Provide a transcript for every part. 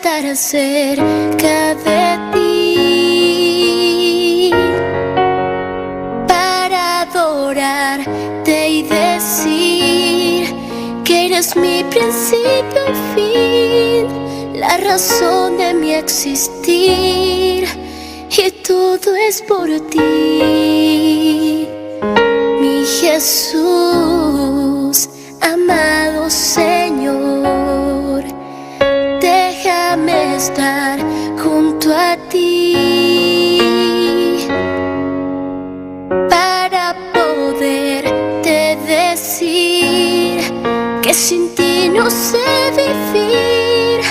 Estar cerca de ti para adorarte y decir que eres mi principio y fin, la razón de mi existir y todo es por ti, mi Jesús, amado Señor. Déjame estar junto a ti para poderte decir que sin ti no sé vivir,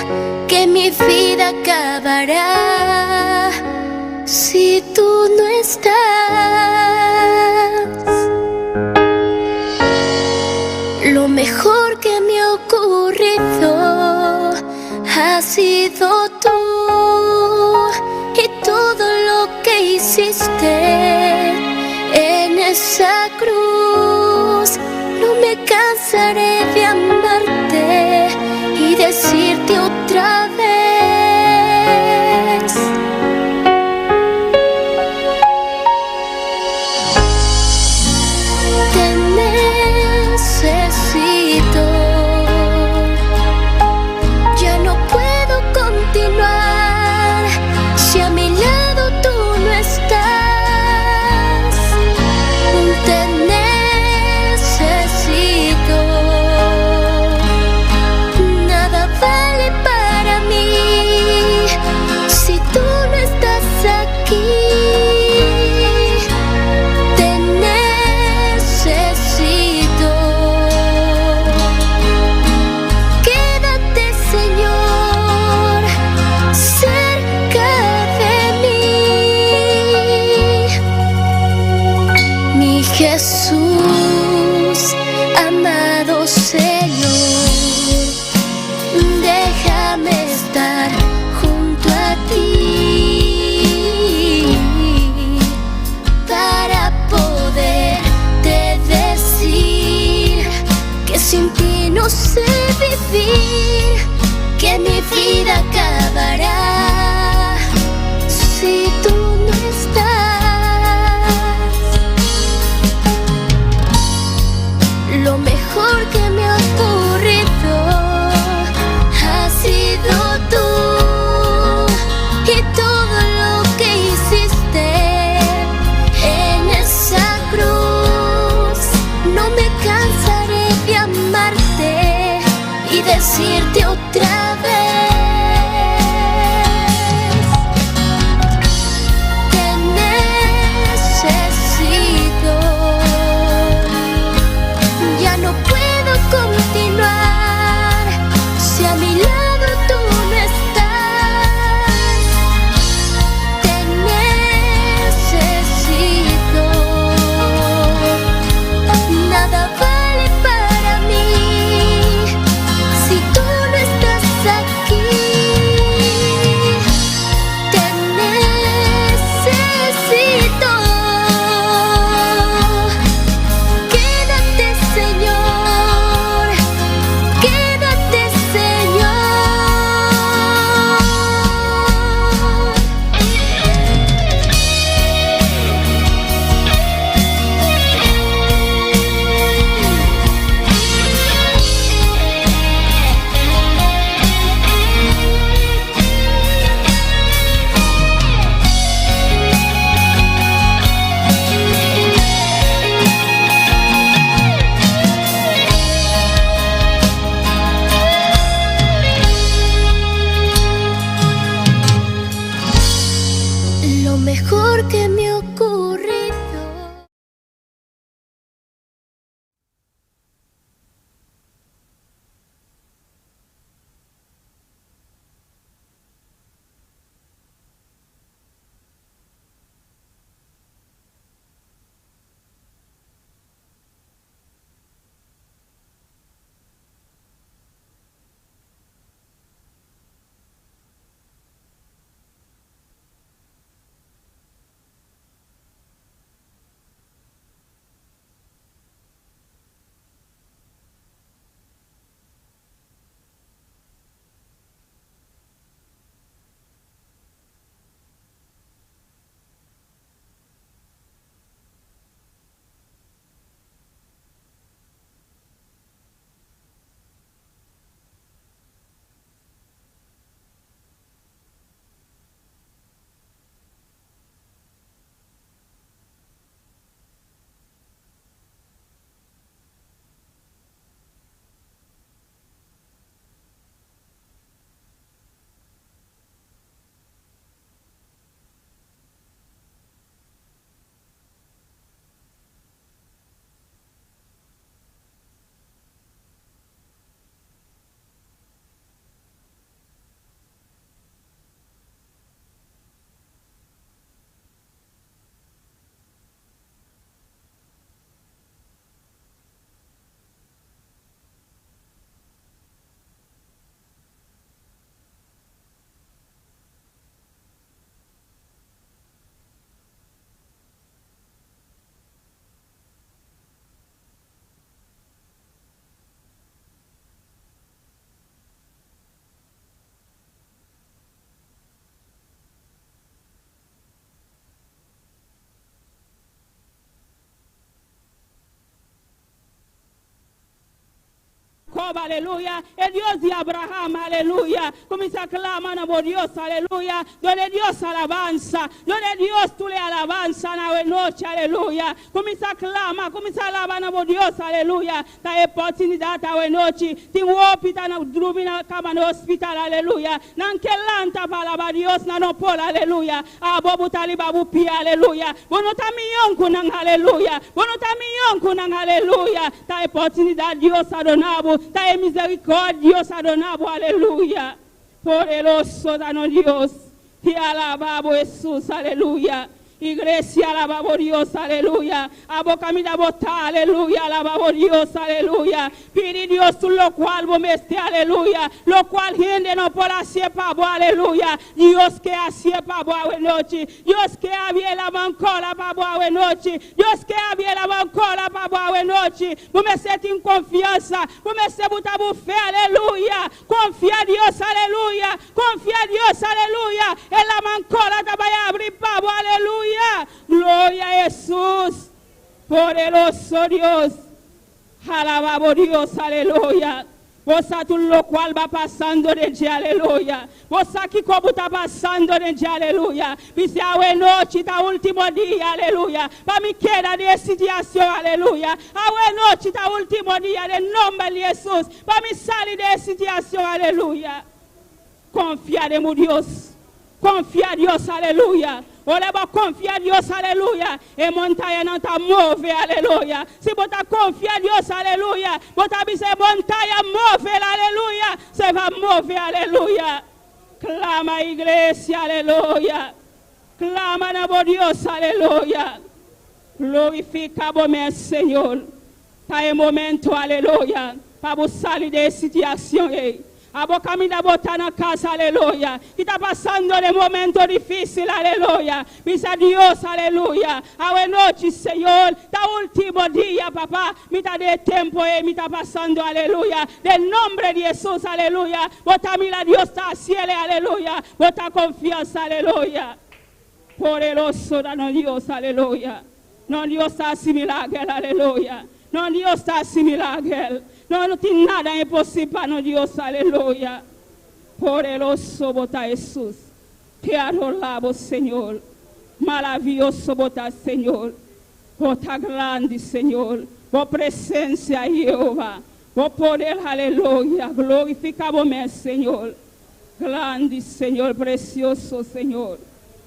que mi vida acabará si tú no estás. Lo mejor que me ha ocurrido ha sido tú y todo lo que hiciste en esa cruz. No me cansaré de amarte y decirte otra vez. Te necesito. Ya no puedo continuar si a mi lado tú no estás. Te necesito. Nada vale para mí si tú no estás aquí. Te necesito. Quédate, Señor, cerca de mí. Mi Jesús, amado Señor, déjame estar junto a ti para poderte decir que sin ti no sé vivir, que mi vida acabará si tú no estás. Lo mejor que me ha ocurrido ha sido tú y todo lo que hiciste en esa cruz. No me cansaré de amarte y decirte otra vez. Te necesito. Ya no puedo continuar si a mi lado tú no estás. Te necesito. Nada vale para mí si tú no estás aquí. Te necesito. Quédate, Señor. Quédate, Señor. Jacob, aleluya. E Dios di Abraham, aleluya. Kuminsá klama na bo Dios, aleluya. Duna Dios alabansa. Duna Dios tur alabansa na anochi, aleluya. Kuminsá klama, kuminsá alabá na bo Dios, aleluya. Ta e oportunidat anochi. Tin hopi ta na drumi na kama na hospital, aleluya. Nan ke lanta pa alabá Dios, nan no por, aleluya. Abo bo ta riba bo pia, aleluya. Bo no ta mihó ku nan, aleluya. Bo no ta mihó ku nan, aleluya. Ta oportunidat Dios a duna bo. Ta e miserikòrdia Dios a duna bo, aleluya. Poderoso ta nos Dios. Te alabamos Jesús, aleluya. Iglesia, alabamos Dios, aleluya. Abo kaminda bo ta, aleluya. Alabamos Dios, aleluya. Pidi Dios tur lokual bo mester, aleluya. Lokual hende no por hasi pa bo, aleluya. Dios ke hasi pa bo anochi. Dios ke habri laman kòrá pa bo anochi. Dios ke habri laman kòrá pa bo anochi. Bo mester tin konfiansa. Bo mester bota bo fe, aleluya. Konfia Dios, aleluya. Konfia Dios, aleluya. E laman kòrá ta bai habri pa bo, aleluya. Gloria a Jesús. Poderoso Dios. Alabamos Dios, aleluya. Bo sa tur lokual bo ta pasando den dje, aleluya. Bo sa kiko bo ta pasando den dje, aleluya. Bisa anochi ta último dia, aleluya. Pa mi keda den e situashon, aleluya. Anochi ta último dia, den nòmber di Jesús. Pa mi sali di e situashon, aleluya. Konfia den Dios. Konfia Dios, aleluya. Ora bo konfia Dios, aleluya. E montaña no ta move, aleluya. Si bo ta konfia Dios, aleluya. Bo ta bisa montaña move, aleluya. Se bai move, aleluya. Klama iglesia, aleluya. Klama na bo Dios, aleluya. Glorifiká bo mes, Señor. Ta e momento, aleluya. Pa sali di e situashon ei. Abo kaminda bo ta na kas, aleluya. Ku ta pasando den momento difísil, aleluya. Bisa Dios, aleluya. Anochi, Señor, ta último dia, papá. Mi ta den tempu ei, mi ta pasando, aleluya. Den nòmber di Jesús, aleluya. Bo ta mira Dios ta hasié, aleluya. Bo ta konfiansa, aleluya. Poderoso ta nos Dios, aleluya. Nos Dios ta hasi milager, aleluya. Nos Dios ta hasi milager. No, no tin nada imposibel pa nos Dios, aleluya. Poderoso bo ta Jesús. Te adoramos, Señor. Maravioso bo ta, Señor. Bo ta grandi, Señor. Bo presensia, Jehová. Bo poder, aleluya. Glorifiká bo mes, Señor. Grandi, Señor, presioso, Señor.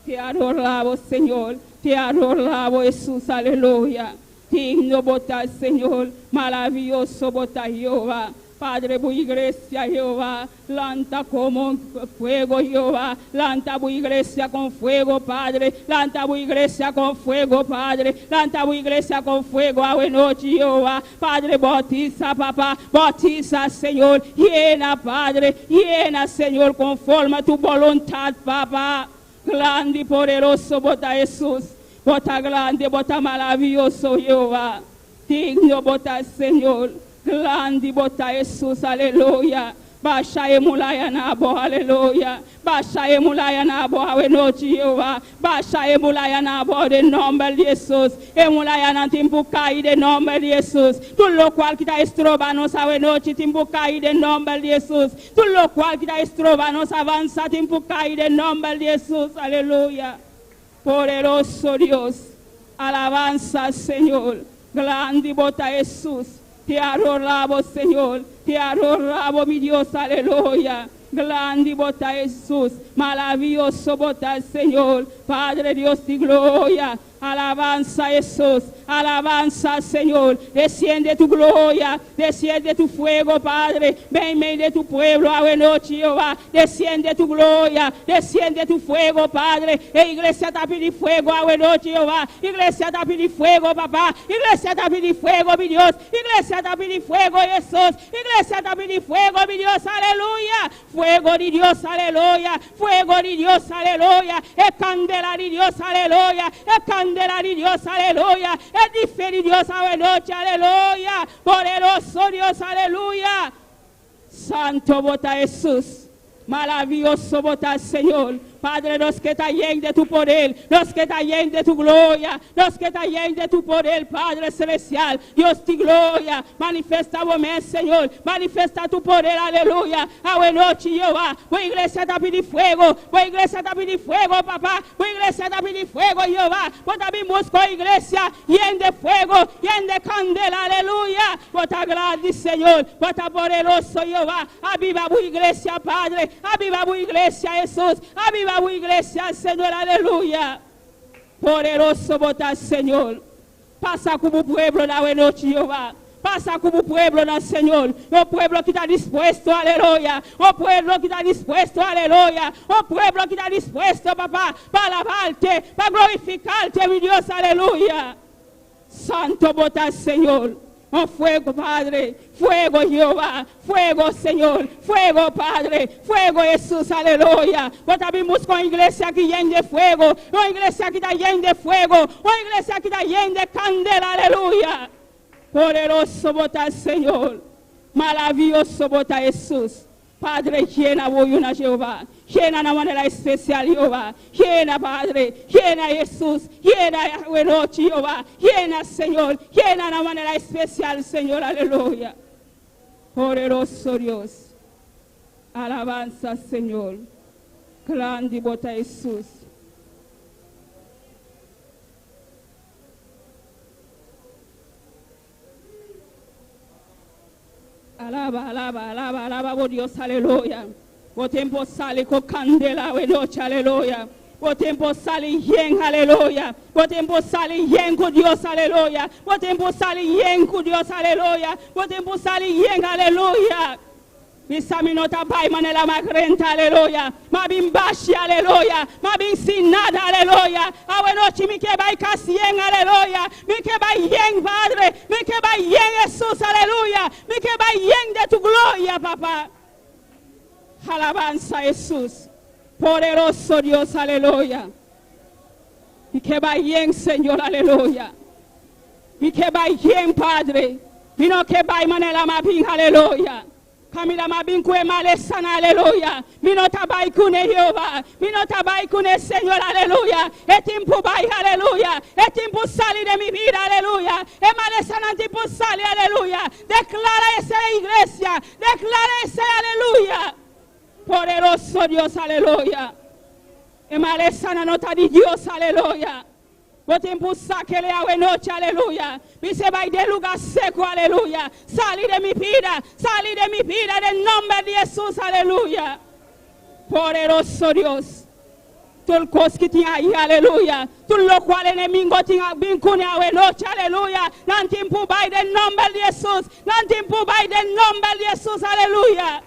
Te adoramos, Señor. Te adoramos, Jesús, aleluya. Digno bo ta, Señor. Maravioso bo ta, Jehová. Padre, bo iglesia, Jehová. Lanta komo fuego, Jehová. Lanta bo iglesia ku fuego, Padre. Lanta bo iglesia ku fuego, Padre. Lanta bo iglesia ku fuego, anochi, Jehová. Padre, boutisá, papá. Boutisá, Señor. Yena, Padre. Yena, Señor, konforme tu boluntat, papá. Grandi, poderoso, bo ta Jesús. Bo ta grandi, bo ta maravioso, Jehová. Digno bo ta, Señor. Grandi bo ta Jesús, aleluya. Basha e muraya na bo, aleluya. Basha e muraya na bo, anochi, Jehová. Basha e muraya na bo, den nòmber di Jesús. E murayanan tin ku kai den nòmber di Jesús. Tur lokual ku ta stroba nos anochi tin ku kai den nòmber di Jesús. Tur lokual ku ta stroba nos avansá tin ku kai den nòmber di Jesús. Aleluya. Poderoso Dios. Alabansa, Señor. Grandi bo ta Jesús. Te adoramos, Señor. Te adoramos, mi Dios. Aleluya. Grandi bo ta Jesús. Maravioso bo ta, Señor. Padre Dios di gloria. Alabansa, Jesús. Alabansa, Señor. Desciende tu gloria. Desciende tu fuego, Padre. Ven medio de tu pueblo, anochi, Jehová. Desciende tu gloria. Desciende tu fuego, Padre. E iglesia ta pidiendo fuego, anochi, Jehová. Iglesia ta pidiendo fuego, papá. Iglesia ta pidiendo fuego, mi Dios. Iglesia ta pidiendo fuego, Jesús. Iglesia ta pidiendo fuego, mi Dios. Aleluya. Fuego di Dios, aleluya. Fuego di Dios, aleluya. E kandela di Dios, aleluya. E kandela di Dios, aleluya. E fe di Dios, anochi, aleluya. Poderoso Dios, aleluya. Santo bo ta Jesús. Maravioso bo ta Señor. Padre, nos ke ta yen di tu poder, nos ke ta yen di tu gloria, nos ke ta yen di tu poder, Padre Celestial. Dios di gloria, manifestá bo mes, Señor, manifestá tu poder, aleluya. Awe nochi, Jehová, bo iglesia ta pidi fuego, bo iglesia ta pidi fuego, Papa, bo iglesia ta pidi fuego, Jehová. Bo ta bin buska iglesia yen di fuego, yen di kandela, aleluya. Bo ta grandi, Señor, Bo ta poderoso, Jehová. Avivá bo iglesia, Padre, avivá bo iglesia, Hesus, avivá bo iglesia, Señor, aleluya. Poderoso Bo ta, Señor. Pasa ku bo pueblo awe nochi, Jehová. Pasa ku bo pueblo na Señor. O pueblo ku ta dispuesto, aleluya. O pueblo ku ta dispuesto, aleluya. O pueblo ku ta dispuesto, Papa, pa alabarte, pa glorifikarte, mi Dios, aleluya. Santu Bo ta, Señor. Oh, fuego, Padre. Fuego, Jehová. Fuego, Señor. Fuego, Padre. Fuego, Hesus. Aleluya. Bo ta bin buska un iglesia ku yen di fuego. Un iglesia ku ta yen di fuego. Un iglesia ku ta yen di kandela. Aleluya. Poderoso Bo ta, Señor. Maravioso Bo ta, Hesus. Padre, yena bo yunan, Jehová. Yena na manera espesial, Jehová. Yena, Padre. Yena, Hesus. Yena, awe nochi, Jehová. Yena, Señor. Yena na manera espesial, Señor. Aleluya. Poderoso Dios. Alabansa, Señor. Grandi Bo ta, Hesus. Alabá, alabá, alabá, alabá, bo Dios, aleluya. Bo tempu sali ku kandela, nochi, aleluya. Bo tempu sali yen, aleluya. Bo tempu sali yen ku Dios, aleluya. Bo tempu sali yen ku Dios, aleluya. Bo tempu sali yen, aleluya. Bisa mi no ta bai manera m'a drenta, aleluya. M'a bin bashí, aleluya. M'a bin sin nada, aleluya. Awe nochi mi ke bai kas yen, aleluya. Mi ke bai yen, Padre. Mi ke bai yen, Hesus, aleluya. Mi ke bai yen di tu gloria, Papa. Alabansa, Hesus. Poderoso Dios, aleluya. Mi ke bai yen, Señor, aleluya. Mi ke bai yen, Padre. Mi no ke bai manera m'a bin, aleluya. Kaminda m'a bin ku e malesanan, aleluya. Mi no ta bai kuné, Jehová. Mi no ta bai kuné, Señor, aleluya. E tempu bai, aleluya. E tempu sali di mi bida, aleluya. E malesanan tempu sali, aleluya. Deklará esei, iglesia. Deklará esei, aleluya. Poderoso Dios, aleluya. E malesanan no ta di Dios, aleluya. Bo tempu sak'é awe nochi, aleluya. Bis'é bai den lugá seku, aleluya. Sali di mi bida, sali di mi bida, den nòmber di Hesus, aleluya. Poderoso Dios. Tur kos ku tin ei, aleluya. Tur loke enemigu tin bin kuné awe nochi, aleluya. Nan tempu bai den nòmber di Hesus. Nan tempu bai den nòmber di Hesus, aleluya.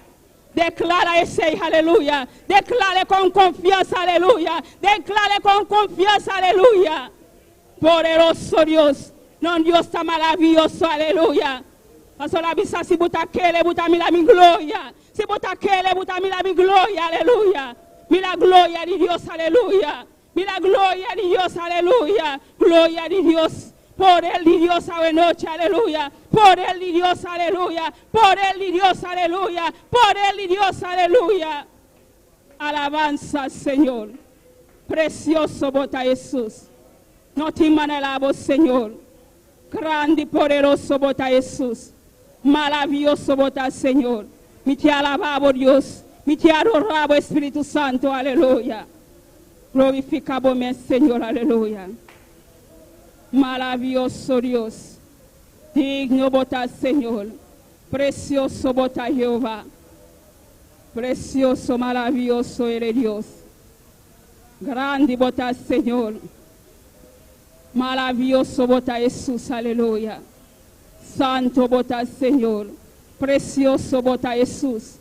Deklará esei, aleluya. Deklar'é ku konfiansa, aleluya. Deklar'é ku konfiansa, aleluya. Poderoso Dios. Nos Dios ta maravioso, aleluya. Pastor a bisa si bo ta kere, bo ta mira mi gloria. Si bo ta kere, bo ta mira mi gloria, aleluya. Mira gloria di Dios, aleluya. Mira gloria di Dios, aleluya. Gloria di Dios. Poder di Dios, awe nochi, aleluya. Poder di Dios, aleluya. Poder di Dios, aleluya. Poder di Dios, aleluya. Alabansa, Señor. Presioso Bo ta, Hesus. No tin manera bo, Señor. Grandi, poderoso Bo ta, Hesus. Maravioso Bo ta, Señor. Mi ta alabá, Dios. Mi ta adorá, Spiritu Santu, aleluya. Glorifiká bo mes, Señor, aleluya. Maravioso Dios. Digno Bo ta, Señor. Presioso Bo ta, Jehová. Presioso, maravioso eres Dios. Grandi Bo ta, Señor. Maravioso Bo ta, Hesus, aleluya. Santu Bo ta, Señor. Presioso Bo ta, Hesus.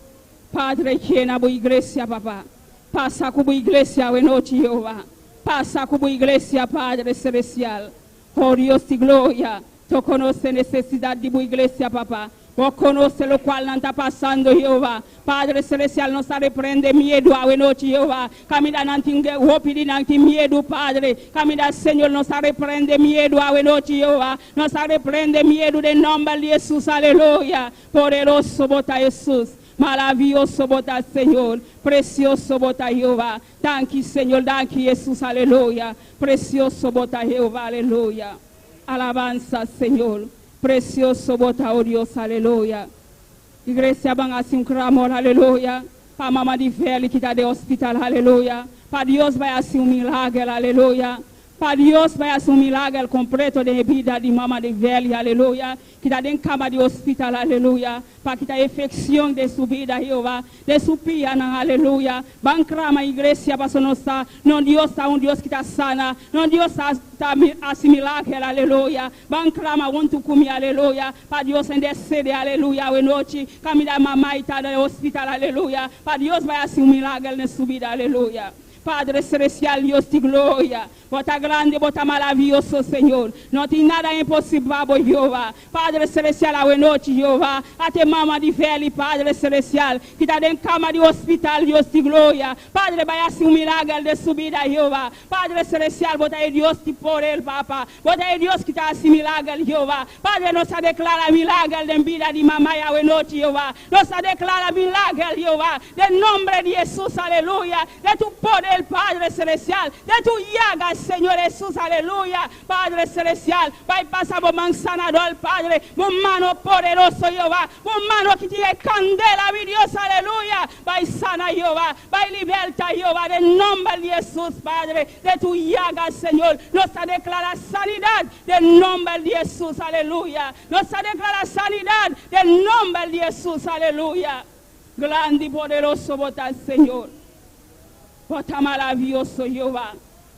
Padre, yena bo iglesia, Papa. Pasa ku bo iglesia awe nochi, Jehová. Pasa ku bo iglesia, Padre Celestial. Oh Dios di gloria, Bo konosé nesesidat di bo iglesia, Papa. Bo konosé loke nan ta pasando, Jehová. Padre Celestial, nos ta reprendé miedu awe nochi, Jehová. Kaminda nan tin hopi di nan tin miedu, Padre. Kaminda, Señor, nos ta reprendé miedu awe nochi, Jehová. Nos ta reprendé miedu den nòmber di Hesus, aleluya. Poderoso Bo ta, Hesus. Maravioso bo ta, Señor. Precioso bo ta, Jehová. Danki, Señor. Danki, Hesus. Aleluya. Precioso bo ta, Jehová. Aleluya. Alabansa, Señor. Precioso bo ta, oh Dios. Aleluya. Iglesia, ban hasi un clamor, aleluya. Pa mama di Feli cu ta den hospital, aleluya. Pa Dios bay hasi un milager, aleluya. Pa Dios bay hasi un milager completo den bida di mama di Feli, aleluya. Cu ta den cama di hospital, aleluya. Pa kita infeccion di su bida, Jehová. Di su pianan, aleluya. Ban clama, iglesia, pa nos ta. Nos Dios ta un Dios cu ta sana. Nos Dios ta hasi milager, aleluya. Ban clama hunto cu mi, aleluya. Pa Dios intercede, aleluya. Anochi, caminda mama ta den hospital, aleluya. Pa Dios bay hasi un milager den su bida, aleluya. Padre Celestial, Dios di gloria. Bo ta grandi, bo ta maravioso, Señor. No tin nada imposibel pa Jehová. Padre Celestial, anochi, Jehová. Ata mama di Feli, Padre Celestial, cu ta den cama di hospital, Dios di gloria. Padre, bay hasi un milager den su bida, Jehová. Padre Celestial, bo ta Dios di poder, Papa. Bo ta Dios cu ta hasi milager, Jehová. Padre, nos ta declara milager den bida di mama anochi, Jehová. Nos ta declara milager, Jehová. Den nomber di Hesus, aleluya. Di tu poder, Padre Celestial. Di tu llaga, Señor Hesus, aleluya. Padre Celestial, bay pasa bo man sanador, Padre. Bo man poderoso, Jehová. Bo man cu tin candela, mi Dios, aleluya. Bay sana, Jehová. Bay liberta, Jehová. Den nomber di Hesus, Padre. Di tu llaga, Señor. Nos ta declara sanidad. Den nomber di Hesus, aleluya. Nos ta declara sanidad. Den nomber di Hesus, aleluya. Grandi y poderoso bo ta, Señor. Bo ta maravioso, Jehová.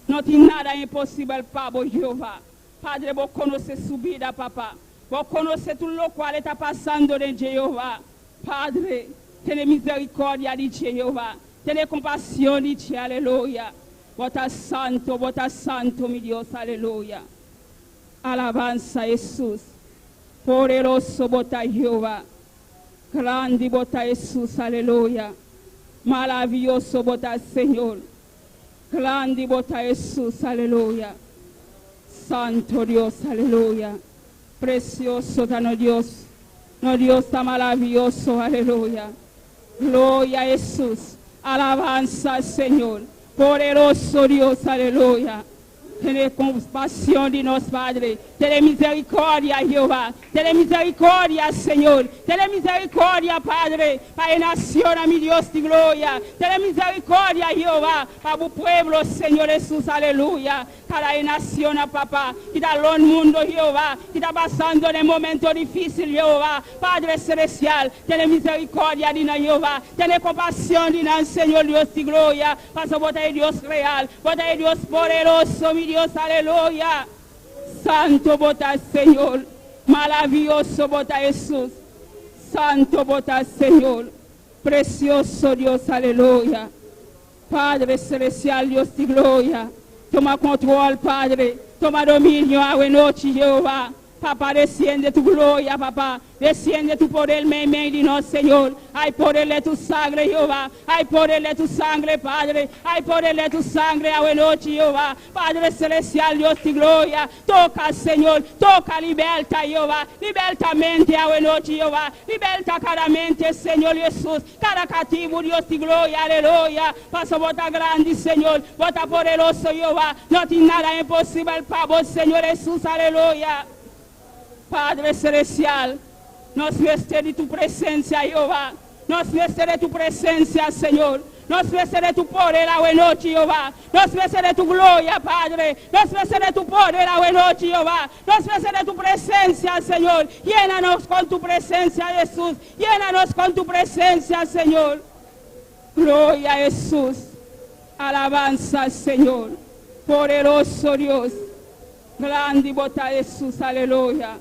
No tin nada imposibel pa bo, Jehová. Padre, bo conoce su bida, Papa. Bo conoce tur loke ta pasando den Jehová. Padre, tene misericordia di Jehová. Tene compasion di dje, aleluya. Bo ta santo, bo ta santo, mi Dios, aleluya. Alabansa, Hesus. Poderoso bo ta Jehová. Grandi bo ta Hesus, aleluya. Maravioso bo ta, Señor. Grandi bo ta Hesus, aleluya. Santo Dios, aleluya. Precioso ta nos Dios. Nos Dios ta maravioso, aleluya. Gloria a Hesus. Alabansa, Señor. Poderoso Dios, aleluya. Tene compasion di nos, Padre. Tene misericordia, Jehová. Tene misericordia, Señor. Tene misericordia, Padre. Pa e nacion, mi Dios di gloria. Tene misericordia, Jehová. Pa e pueblo, Señor Hesus, aleluya. Cada nacion, Papa. Cu ta den mundo, Jehová. Cu ta pasando un momento dificil, Jehová. Padre Celestial, tene misericordia di nos, Jehová. Tene compasion di nos, Señor Dios di gloria. Paso bo ta Dios real. Bo ta Dios poderoso, mi Dios, aleluya. Santo bo ta, Señor. Maravioso bo ta, Hesus. Santo bo ta, Señor. Precioso Dios, aleluya. Padre Celestial, Dios di gloria. Tuma control, Padre. Tuma dominio anochi, Jehová. Papá, desciende tu gloria, papá. Desciende tu poder, meimei di nos, Señor. Hay poder de tu sangre, Jehová. Hay poder de tu sangre, Padre. Hay poder de tu sangre, anochi, Jehová. Padre Celestial, Dios de gloria. Toca, Señor. Toca, liberta, Jehová. Liberta mente, anochi, Jehová. Liberta cada mente, Señor Jesús. Cada cativo, Dios de gloria, aleluya. Paso bo ta grandi, Señor. Bo ta poderoso, Jehová. No tin nada imposibel pa bo, Señor Hesus, aleluya. Padre Celestial, nos mester di tu presencia, Jehová. Nos mester di tu presencia, Señor. Nos mester di tu poder, anochi, Jehová. Nos mester di tu gloria, Padre. Nos mester di tu poder, anochi, Jehová. Nos mester di tu presencia, Señor. Llénanos con tu presencia, Jesús. Llénanos con tu presencia, Señor. Gloria a Jesús. Alabanza al Señor. Poderoso Dios. Grandi bo ta, Hesus, aleluya.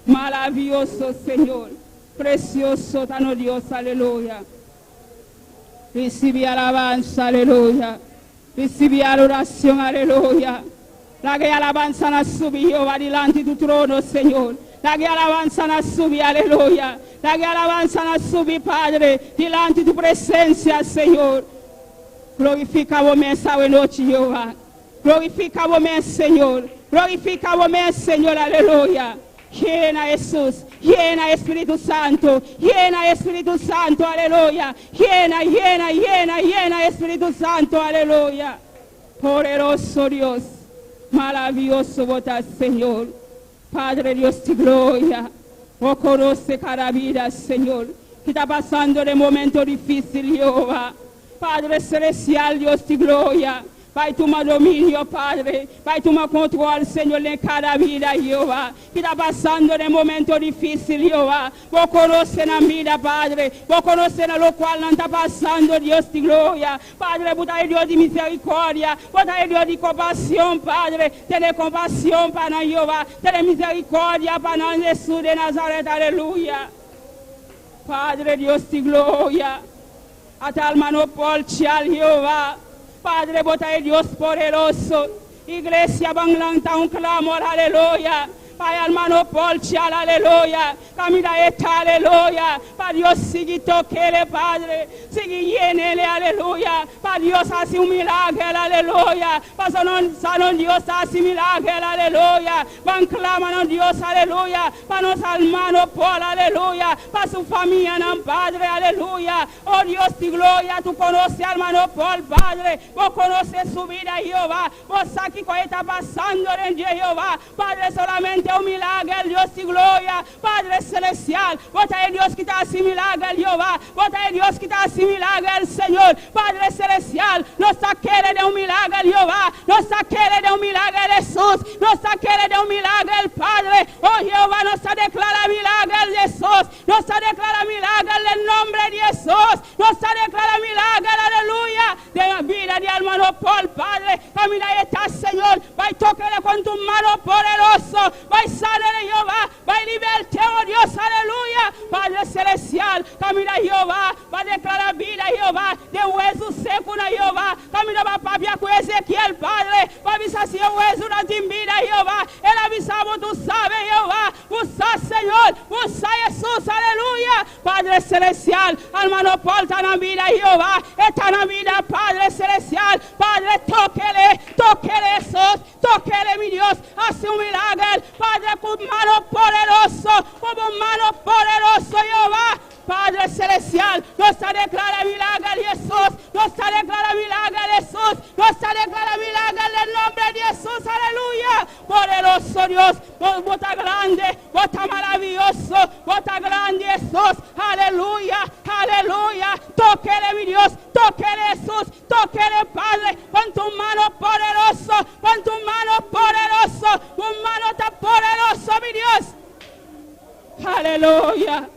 Maravioso, Señor. Precioso ta nos Dios, aleluya. Recibi alabansa, aleluya. Recibi adoracion, aleluya. Laga e alabansa nan subi, Jehová, dilanti di trono, Señor. Laga e alabansa nan subi, aleluya. Laga e alabansa nan subi, Padre, dilanti di tu presencia, Señor. Glorifica bo mes anochi, Jehová. Glorifica bo mes, Señor. Glorifica bo mes, Señor, aleluya. Yena Hesus. Yena Espíritu Santo, yena Espíritu Santo, aleluya. Yena, yena, yena, yena Espíritu Santo, aleluya. Poderoso Dios, maravilloso bo ta Señor. Padre Dios di gloria, bo conoce cada vida, Señor, cu ta pasando den momento dificil, Jehova. Padre Celestial, Dios di gloria, bay tuma dominio, Padre, bay tuma control, Señor, den cada bida, Jehova, cu ta pasando den momento dificil, Jehova. Bo conoce nan bida, Padre, Bo conoce na locual nan ta pasando, Dios di gloria. Padre, Bo ta e Dios di misericordia, Bo ta e Dios di compasion, Padre, tene compasion pa nan, Jehova, tene misericordia pa nan, Jesus de Nazaret, aleluya. Padre Dios di gloria, ata hermano Paul Chal, Jehova, Padre, Bo ta e Dios poderoso. Iglesia, ban lanta un clamor, aleluya. Pa hermano Paul Chal, aleluya. Caminda e ta, aleluya. Pa Dios sigui toc'e, Padre. Sigui yen'e, aleluya. Pa Dios haci un milager, aleluya. Pa sanon Dios haci milager, aleluya. Ban clama na Dios, aleluya. Pa nos hermano Paul, aleluya. Pa su famia, nan Padre, aleluya. Oh Dios di gloria, Tu conoce hermano Paul, Padre. Bo conoce su bida, Jehova. Bo sa kico e ta pasando den Jehova. Padre, solamente un milager, Dios di gloria. Padre Celestial, Bo ta e Dios cu ta haci milager, Jehova. Bo ta e Dios cu ta haci milager, Señor. Padre Celestial, nos ta kere den un milager, Jehova. Nos ta kere den un milager, Jesus. Nos ta kere den un milager, Padre. Oh Jehova, nos ta declara milager, Jesus. Nos ta declara milager den nomber di Jesus. Nos ta declara milager, aleluya. Den bida di hermano Paul, Padre, caminda e ta, Señor. Bay toc'e cu Tu mano poderoso. Bay san'e, Jehova. Bay libert'e, oh Dios, aleluya. Padre Celestial, caminda Jehova. Bay declara bida, Jehova. Den weso seco na Jehova. Caminda bo a papia cu Ezequiel, Padre. Bo a bisa si e weso no tin bida, Jehova. El a bisa bo, Tu sabi, Jehova. Bo sa, Señor. Bo sa, Jesus, aleluya. Padre Celestial, hermano Paul ta na bida, Jehova. Ta na bida, Padre Celestial. Padre, toc'e, toc'e, Jesus. Toc'e, mi Dios. Haci un milager. Padre, cu mano poderoso. Cu mano poderoso, Jehova. Padre Celestial, nos ta declara milager, Jesus. Nos ta declara milager, Jesus. Nos ta declara milager den nomber di Jesus. Aleluya. Poderoso Dios, Bo ta grandi, Bo ta maraviyoso, Bo ta grandi, Jesus. Aleluya, aleluya. Toc'e, mi Dios, toc'e, Jesus, toc'e, Padre, cu Tu mano poderoso, cu Tu mano poderoso, Tu mano ta poderoso, mi Dios. Aleluya.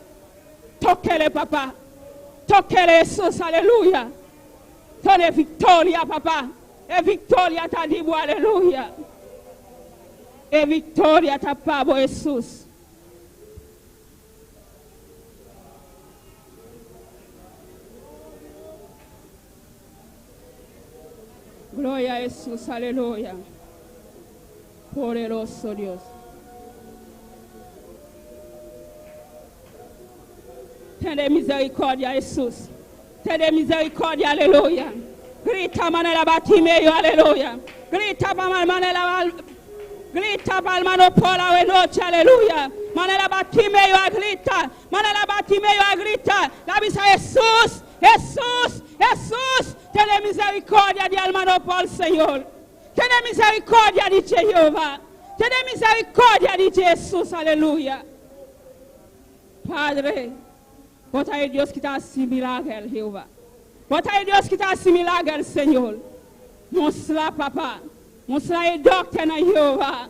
Toc'e, Papa. Toc'e, Jesus, aleluya. Tene victoria, Papa. E victoria ta di bo, aleluya. E victoria ta pa bo, Jesus. Gloria a Jesus, aleluya. Poderoso Dios. Tene misericordia, Jesus. Tene misericordia, aleluya. Grita manera Bartimeo, aleluya. Grita pa manera grita pa hermano Paul anochi, aleluya. Manera Bartimeo a grita, manera Bartimeo a grita. El a bisa Jesus, Jesus, Jesus. Tene misericordia di hermano Paul, Señor. Tene misericordia di Jehova. Tene misericordia di Jesus, aleluya. Padre, Bo ta e Dios cu ta haci milager, Jehova. Bo ta e Dios cu ta haci milager, Señor. Mustra, Papa. Mustra e dokternan, Jehova.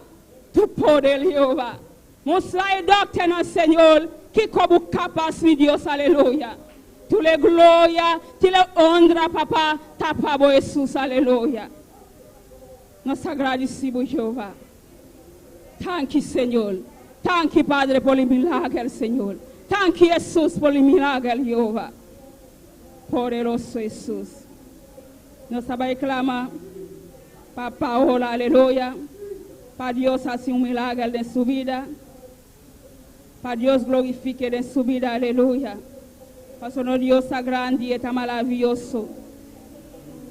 Tu poder, Jehova. Mustra e dokternan, Señor. Kico Bo capas, mi Dios, aleluya. Tur e gloria, tur e honra, Papa, ta pa Bo, Jesus, aleluya. Nos ta gradici, Jehova. Thank you, Señor. Thank you, Padre, pa e milager, Señor. Thank you, Jesus, pa e milager, Jehova. Poderoso Jesus. Nos ta clama pa Paola, aleluya. Pa Dios haci un milager den su bida. Pa Dios glorifica den su bida, aleluya. Pa nos Dios ta grandi y ta maraviyoso.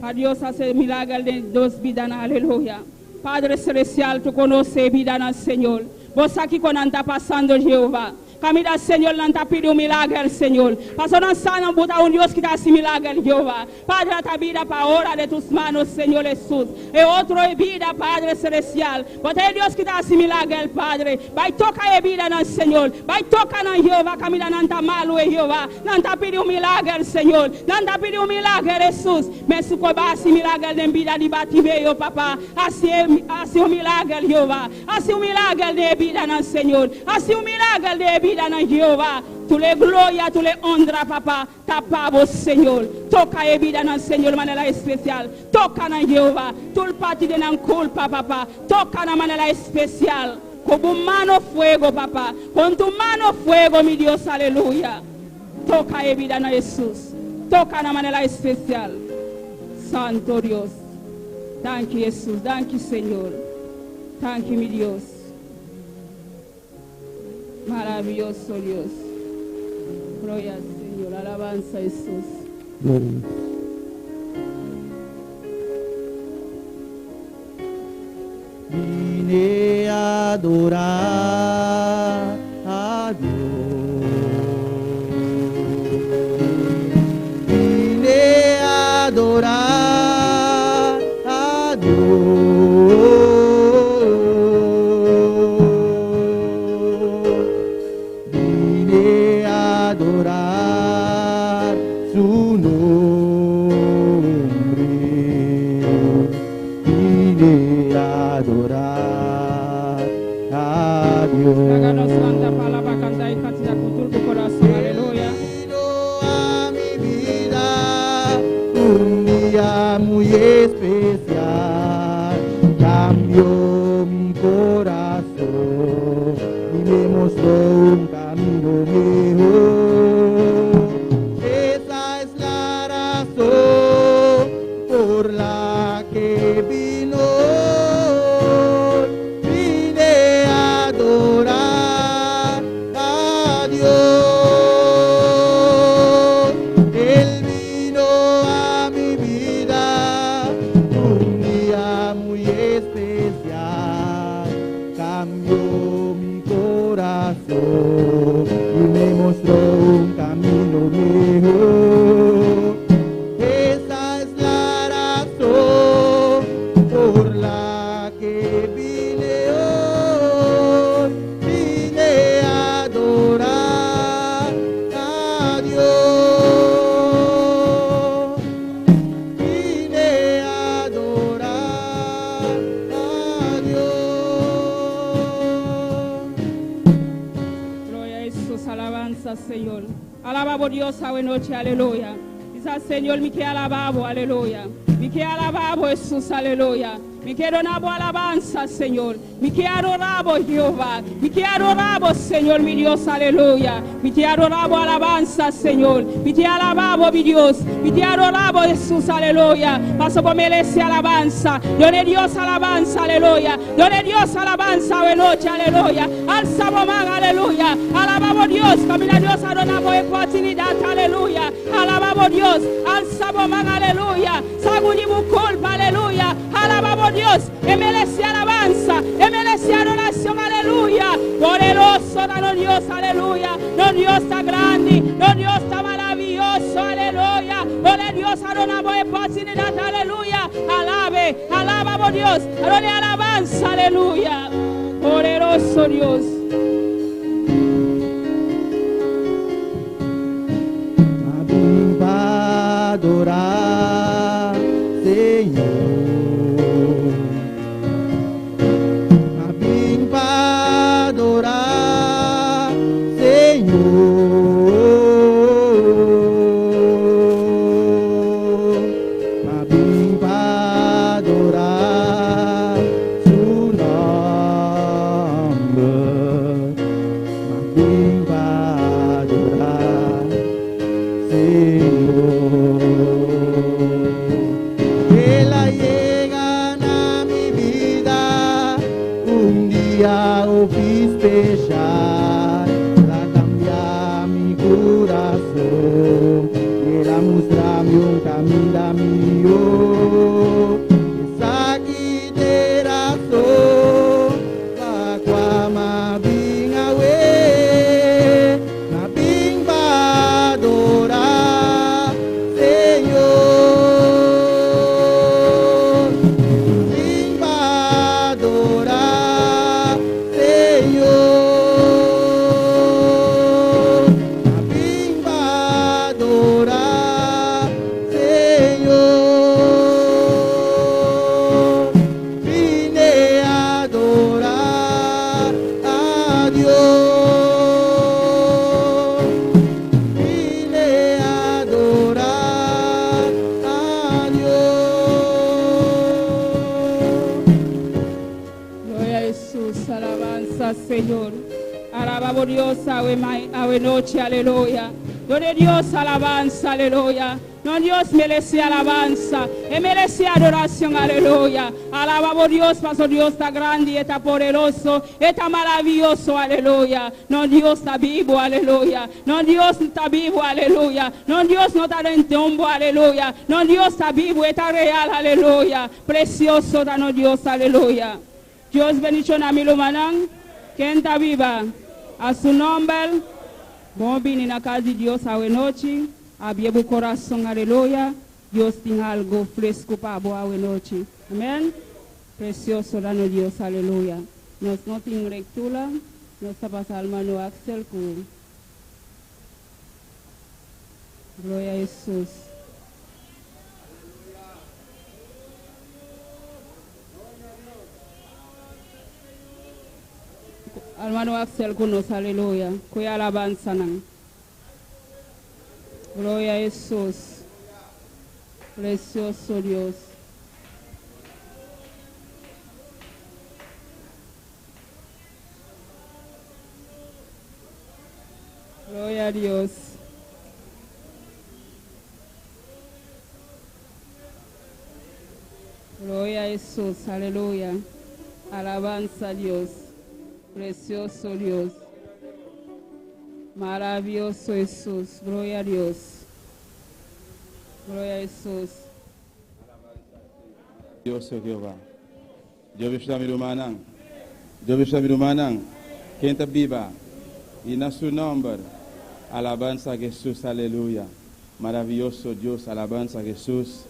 Pa Dios haci milager den nos bida, aleluya. Padre Celestial, Tu conoce bida, Señor. Bo sa kico nan ta pasando, Jehova. Kaminda Señor nan ta pidi un milager, Señor. Paso nan sa nan bo ta un Dios ki ta hasi milager, Jehová. Padre ata bida pa ora den tus manos, Señor Hesus. E otro e bida, Padre Celestial. Bo ta e Dios ki ta hasi milager, Padre. Bai toka e bidanan, Señor. Bai toka nan, Jehová, kaminda nan ta malu e Jehová. Nan ta pidi un milager, Señor. Nan ta pidi un milager, Hesus. Mesun ku bo a hasi milager den bida di Bartimeo, Papa. Hasi e, hasi un milager, Jehová. Hasi un milager den e bidanan, Señor. Hasi un milager den e bidanan, Jehová. Tur e gloria, tur e honra, Papa, ta pa bo, Señor. Toka e bidanan, Señor, manera espesial. Toka nan, Jehová. Tur parti den nan kurpa, Papa. Toka nan manera espesial. Ku bo mano fuego, Papa. Con tu mano fuego, mi Dios, aleluya. Toka e bidanan, Hesus. Toka nan manera espesial. Santo Dios. Danki, Hesus. Danki, Señor. Danki, mi Dios. Maravioso Dios. Gloria al Señor. Alabanza a Jesús. Gloria. Vine a adorar a Dios. Vine a adorar a Dios. Vine a adorar su nombre. Vine a adorar a Dios. Laga nos lanta pa alabá, kanta e kantika ku tur bo kurason. Aleluya. Vino a mi vida un día muy especial. Cambió mi corazón y me mostró un camino mejor. Esa es la razón por la que vino. Vine a adorar a Dios. Él vino a mi vida un día muy especial. Cambió mi corazón y me mostró un camino mejor. Esa es la razón por la que vine hoy. Vine a adorar a Dios. Vine a adorar a Dios. Gloria a Jesús, alabanza, Señor. Alaba bo Dios awe nochi, aleluya. Bisa Señor, mi ke alabá bo, aleluya. Mi ke alabá bo, Jesús, aleluya. Mi ke duna bo alabansa, Señor. Mi ke adorá bo, Jehová. Mi ke adorá bo, Señor, mi Dios, aleluya. Mi ke adorá bo alabansa, Señor. Mi ta alabá bo, mi Dios. Mi ta adorá bo, Jesús, aleluya. Paso bo meresé alabansa. Duna Dios alabansa, aleluya. Duna Dios alabansa awe nochi, aleluya. Alsa bo man, aleluya. Alabá bo Dios, kaminda Dios a duna bo oportunidat, aleluya. Alabá bo Dios, alsa bo man, aleluya. Sagudí bo kurpa, aleluya. Alabá bo Dios, e meresé alabansa, e meresé adorashon, aleluya. Poderoso ta nos Dios, aleluya. Nos Dios ta grandi, nos Dios ta maravioso, aleluya. Ora Dios a duna bo oportunidat, aleluya. Alab'é, alabá bo Dios, dun'é alabansa, aleluya. Poderoso Dios. M'a bin pa adorá, Señor. M'a bin pa adorá, Señor. M'a bin pa adorá su nòmber. M'a bin pa adorá, Señor. Señor. Alabamos Dios awe nochi, aleluya. Duna Dios alabansa, aleluya. No, Dios merece alabansa, e merece adoracion, aleluya. Alabamos Dios, paso Dios ta grandi, ta poderoso, ta maraviyoso, aleluya. No, Dios ta bibo, aleluya. No, Dios ta bibo, aleluya. No, Dios no ta den tumba, aleluya. No, Dios ta bibo, ta real, aleluya. Precioso ta nos Dios, aleluya. Dios bendiciona mi rumannan, ken ta biba. A su nomber, bon bini na cas di Dios awe nochi. Habri bo curason, aleluya. Dios tin algo fresco pa bo awe nochi. Amen. Precioso ta nos Dios, aleluya. Nos no tin lectura, nos ta pasa hermano Axel cu. Gloria na Jesus. Hermano Axel cu nos, aleluya. Cu alabansa nan. Gloria na Jesus. Precioso Dios. Gloria a Dios. Gloria a Jesús, aleluya. Alabanza a Dios. Precioso Dios. Maravilloso Jesús. Gloria a Dios. Gloria a Jesús. Dios Jehová. Dios bendiciona mi rumannan. Dios bendiciona mi rumannan. Ken ta biba. Y na su nomber. Alabanza a Jesús, aleluya. Maravilloso Dios, alabanza a Jesús.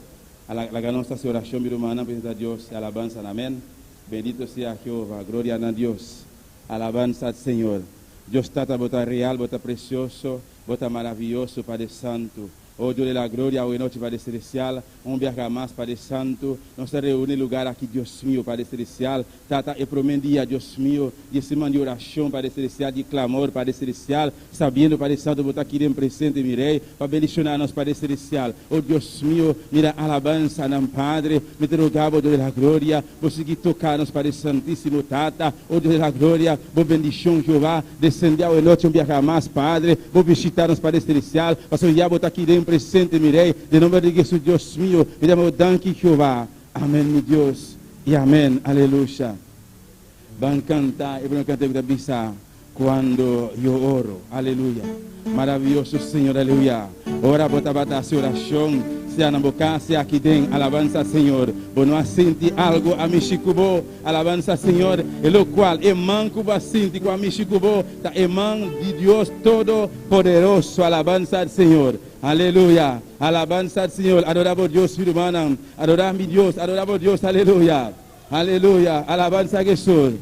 Laga nos oracion, mi rumannan, presenta Dios, alabanza, amén. Bendito sea Jehová, gloria na Dios. Alabanza al Señor. Dios Tata, bo ta real, bo ta precioso, bo ta maravilloso, Padre Santo. Oh Dios de la gloria, awe nochi, Padre Celestial, un biaha mas, Padre Santo, nos a reuni lugar aki, Dios mio, Padre Celestial, Tata, e prome dia, Dios mio, di siman di oracion, Padre Celestial, di clamor, Padre Celestial, sabiendo, Padre Santo, bo ta aki den presente, mi Rey, pa bendiciona nos, Padre Celestial. Oh Dios mio, mira alabansa nan, Padre, mi ta roga, Dios de la gloria, bo sigui toca nos, Padre Santisimo, Tata, oh Dios de la gloria, bo bendicion, Jehová, descende awe nochi un biaha mas, Padre, bo bishita nos, Padre Celestial, paso ya bo ta aki den presente, mi Rey, den nomber di Jesus, Dios mio, mi ta danki, Jehová. Amén, mi Dios, y amén, aleluya. Ban canta, y ban canta bisa "Cuando yo oro", aleluya. Maravilloso Señor, aleluya. Ora bo tabata haci oracion, sea na bo cas, sea aki den, alabanza Señor. Bo no a sinti algo a mishi cu bo, alabanza Señor, e locual, e man cu bo a sinti cu a mishi cu bo, ta e man di Dios Todopoderoso, alabanza Señor. Aleluya. Alabanza al Señor. Adoramos Dios, hermana. Adoramos mi Dios. Adoramos Dios. Aleluya. Aleluya. Alabanza a Jesús.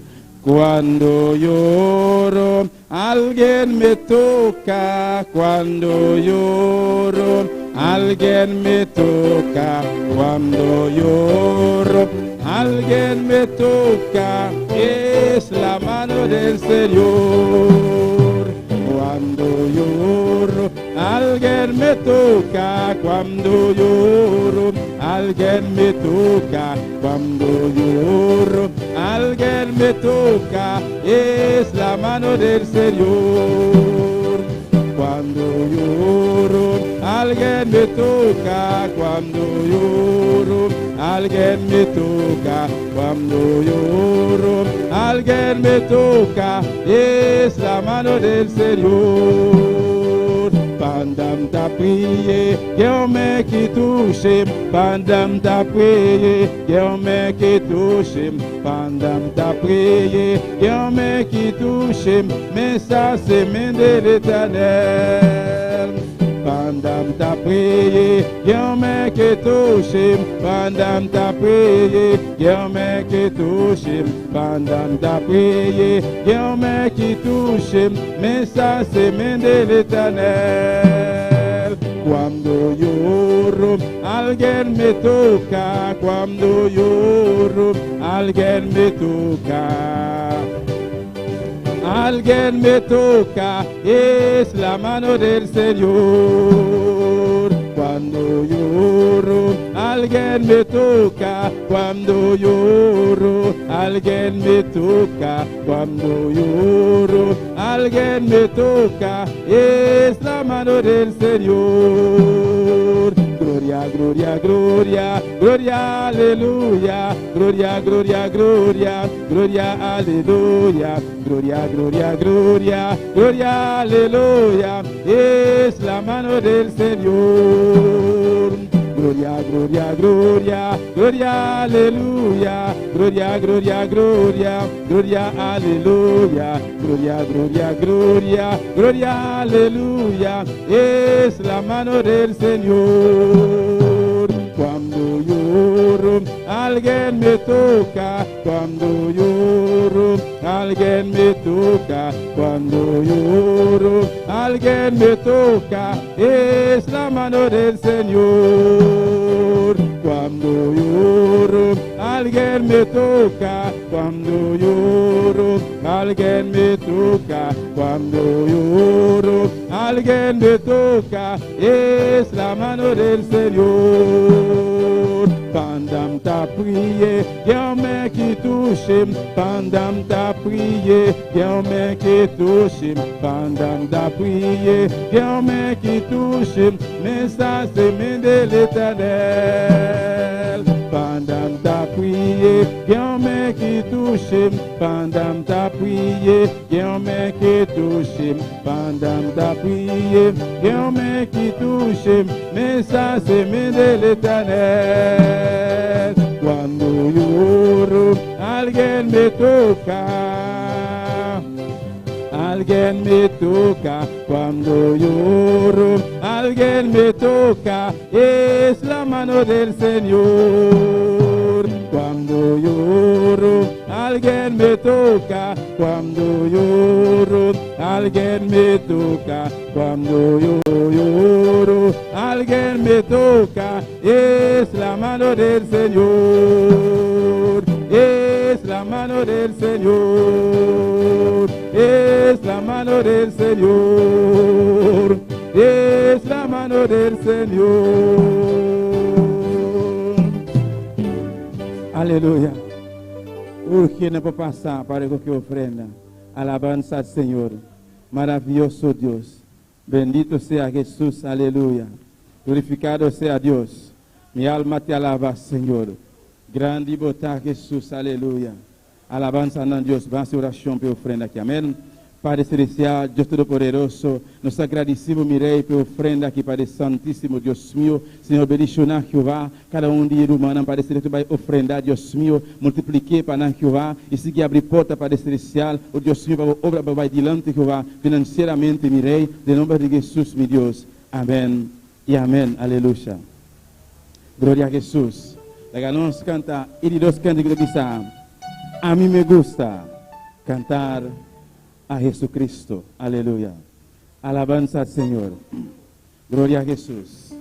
Cuando lloro, alguien me toca. Cuando lloro, alguien me toca. Cuando lloro, alguien me toca. Es la mano del Señor. Cuando lloro, alguien me toca. Cuando lloro, alguien me toca. Cuando lloro, alguien me toca. Es la mano del Señor. Cuando lloro, alguien me toca. Cuando lloro, alguien me toca. Cuando lloro, alguien me toca. Es la mano del Señor. Pandan m ta priye, gen yon men ki touche. Pandan m ta priye, gen yon men ki touche. Pandan m ta priye, gen yon men ki touche. Men sa se men de l'Eternel. Pandan m ta priye, gen yon men ki touche. Pandan m ta priye, gen yon men ki touche. Pandan m ta priye, gen yon men ki touche. Men sa se men de l'Eternel. Cuando lloro, alguien me toca. Cuando lloro, alguien me toca. Alguien me toca, es la mano del Señor. Cuando lloro, alguien Alguien me toca cuando lloro, alguien me toca cuando lloro, alguien me toca, es la mano del Señor. Gloria, gloria, gloria, gloria, aleluya, gloria, gloria, gloria, gloria, aleluya, gloria, gloria, gloria, gloria, aleluya, es la mano del Señor. Gloria, gloria, gloria, gloria, aleluya, gloria, gloria, gloria, gloria, aleluya, gloria, gloria, gloria, gloria, aleluya, es la mano del Señor. Cuando lloro, alguien me toca, cuando lloro, alguien me toca, cuando lloro, alguien me toca, es la mano del Señor. Cuando lloro, alguien me toca, cuando lloro, alguien me toca, cuando lloro, alguien me toca, es la mano del Señor. Pandan m t ap priye, gen yon men ki touche m. Pandan m t ap priye, gen yon men ki touche m. Pandan m t ap priye, gen yon men ki touche m. Men sa se men de Letènèl. Pandan m t ap priye, gen yon men ki touche m. Pandan m t ap priye, gen yon men ki touche m. Pandan m t ap priye, gen yon men ki touche m. Men sa se men de Letènèl. Cuando lloro, alguien me toca. Alguien me toca cuando lloro, alguien me toca, es la mano del Señor. Cuando lloro, alguien me toca, cuando lloro, alguien me toca, cuando yo lloro, alguien me toca, es la mano del Señor, es la mano del Señor, es la mano del Señor, es la mano del Señor. Aleluya. Urge pa pasa pa rekohé ofrenda. Alabanza al Señor. Maravilloso Dios. Bendito sea Jesús. Aleluya. Glorificado sea Dios. Mi alma te alaba, Señor. Grandi bo ta Jesús. Aleluya. Alabanza na Dios. Ban hasi orashon pa e ofrenda aki. Amèn. Padre Celestial, Dios Todopoderoso, nos ta gradisí Bo, mi Rei, pa e ofrenda aki, Padre Santísimo, Dios mio. Señor, bendishoná, Jehová, kada un di e rumannan, Padre Celestial, bai ofrendá, Dios mio. Multipliké pa nan, Jehová, i sigui abri porta, Padre Celestial, o Dios mio, pa Bo obra por bai dilanti, Jehová, finansieramente, mi Rei, den nomber di Jesús, mi Dios. Amèn i amèn. Aleluya. Gloria a Jesús. Laga nos kanta e di dos kantika ku ta bisa, A mi me gusta cantar a Jesucristo. Aleluya. Alabanza al Señor. Gloria a Jesús.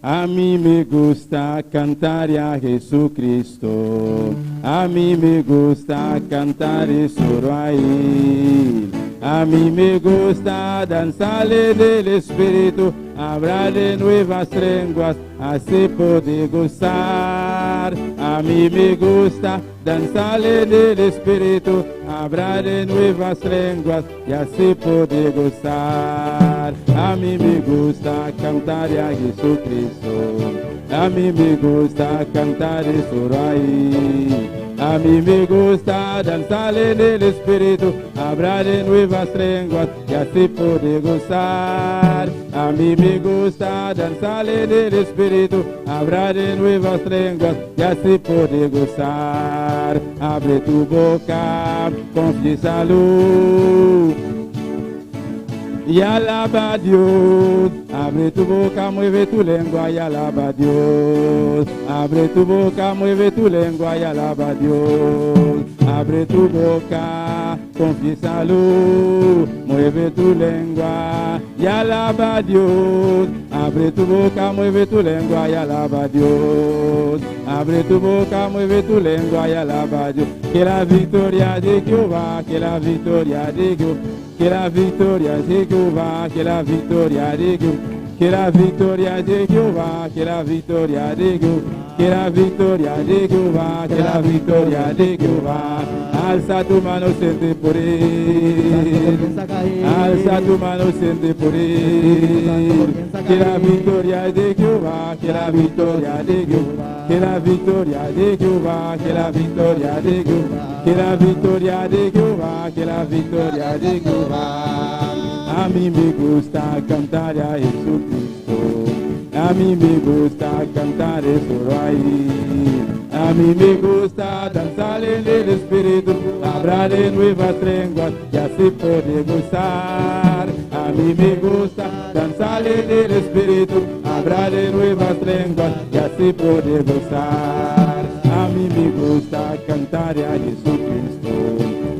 A mi me gusta cantar a Jesucristo. A mi me gusta cantar solo a Él. A mí me gusta danzar en el Espíritu, hablar en nuevas lenguas, así poder gozar. A mí me gusta danzar en el Espíritu, hablar en nuevas lenguas y así poder gozar. A mí me gusta cantar a Jesucristo. A mí me gusta cantar solo a Él. A mí me gusta danzar en el Espíritu, hablar en nuevas lenguas y así poder gozar. A mí me gusta danzar en el Espíritu, hablar en nuevas lenguas y así poder gozar. Abre tu boca, confiésalo y alaba a Dios. Abre tu boca, mueve tu lengua y alaba a Dios. Abre tu boca, mueve tu lengua y alaba a Dios. Abre tu boca, confiésalo, mueve tu lengua y alaba a Dios. Abre tu boca, mueve tu lengua y alaba a Dios. Abre tu boca, mueve tu lengua y alaba a Dios. Que la victoria de Jehová, que la victoria de Jehová, que la victoria de Jehová, que la victoria de Jehová. Que la victoria de Jehová, que la victoria de Jehová, que la victoria de Jehová, que la victoria de Jehová. Alza tu mano, siente por él. Alza tu mano, siente por él. Que la victoria de Jehová, que la victoria de Jehová, que la victoria de Jehová, que la victoria de Jehová, que la victoria de Jehová, que la victoria de Jehová. A mí me gusta cantar a Jesucristo. A mí me gusta cantar solo ahí. A mí me gusta danzar en el Espíritu, hablar en nuevas lenguas y así poder gozar. A mí me gusta danzar en el Espíritu, hablar en nuevas lenguas y así poder gozar. A mí me gusta cantar a Jesucristo.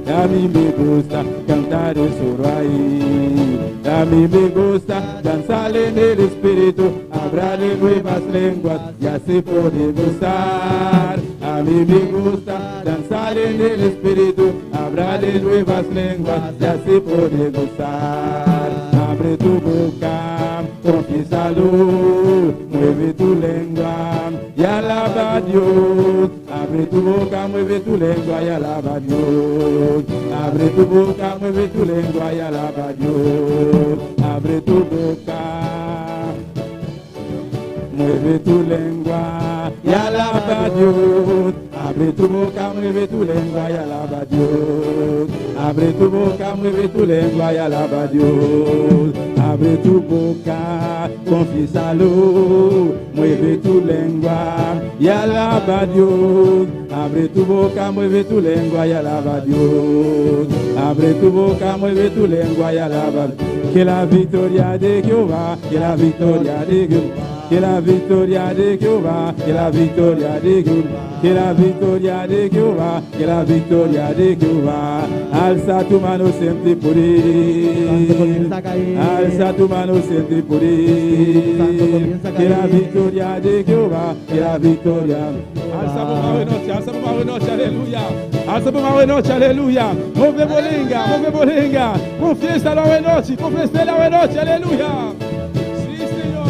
A mí me gusta cantar solo ahí. A mí me gusta danzar en el Espíritu, hablar en nuevas lenguas y así poder gozar. A mí me gusta danzar en el Espíritu, hablar en nuevas lenguas y así poder gozar. Abre tu boca, confiésalo, mueve tu lengua y alaba a Dios. Abre tu boca, mueve tu lengua y alaba a Dios. Abre tu boca, mueve tu lengua y alaba a Dios. Abre tu boca. Mueve tu lengua y alaba a Dios. Abre tu boca, mueve tu lengua y alaba a Dios. Abre tu boca, mueve tu lengua y alaba a Dios. Abre tu boca, confiésalo. Mueve tu lengua y alaba a Dios. Abre tu boca, mueve tu lengua y alaba a Dios. Abre tu boca, mueve tu lengua y alaba. Que la victoria de Jehová, que la victoria de Jehová. Que la victoria de Jehová, que la victoria de Jehová, que la victoria de Jehová, que la victoria de Jehová. Alza tu mano, siente por él. Alza tu mano, siente por él. Que la victoria de Jehová, que la victoria. Alza por más noche, alza por más noche, aleluya. Alza por más noche, aleluya. Move bolinga, move bolinga. Confiesa la noche, confiesa la noche, aleluya. Sí, Señor.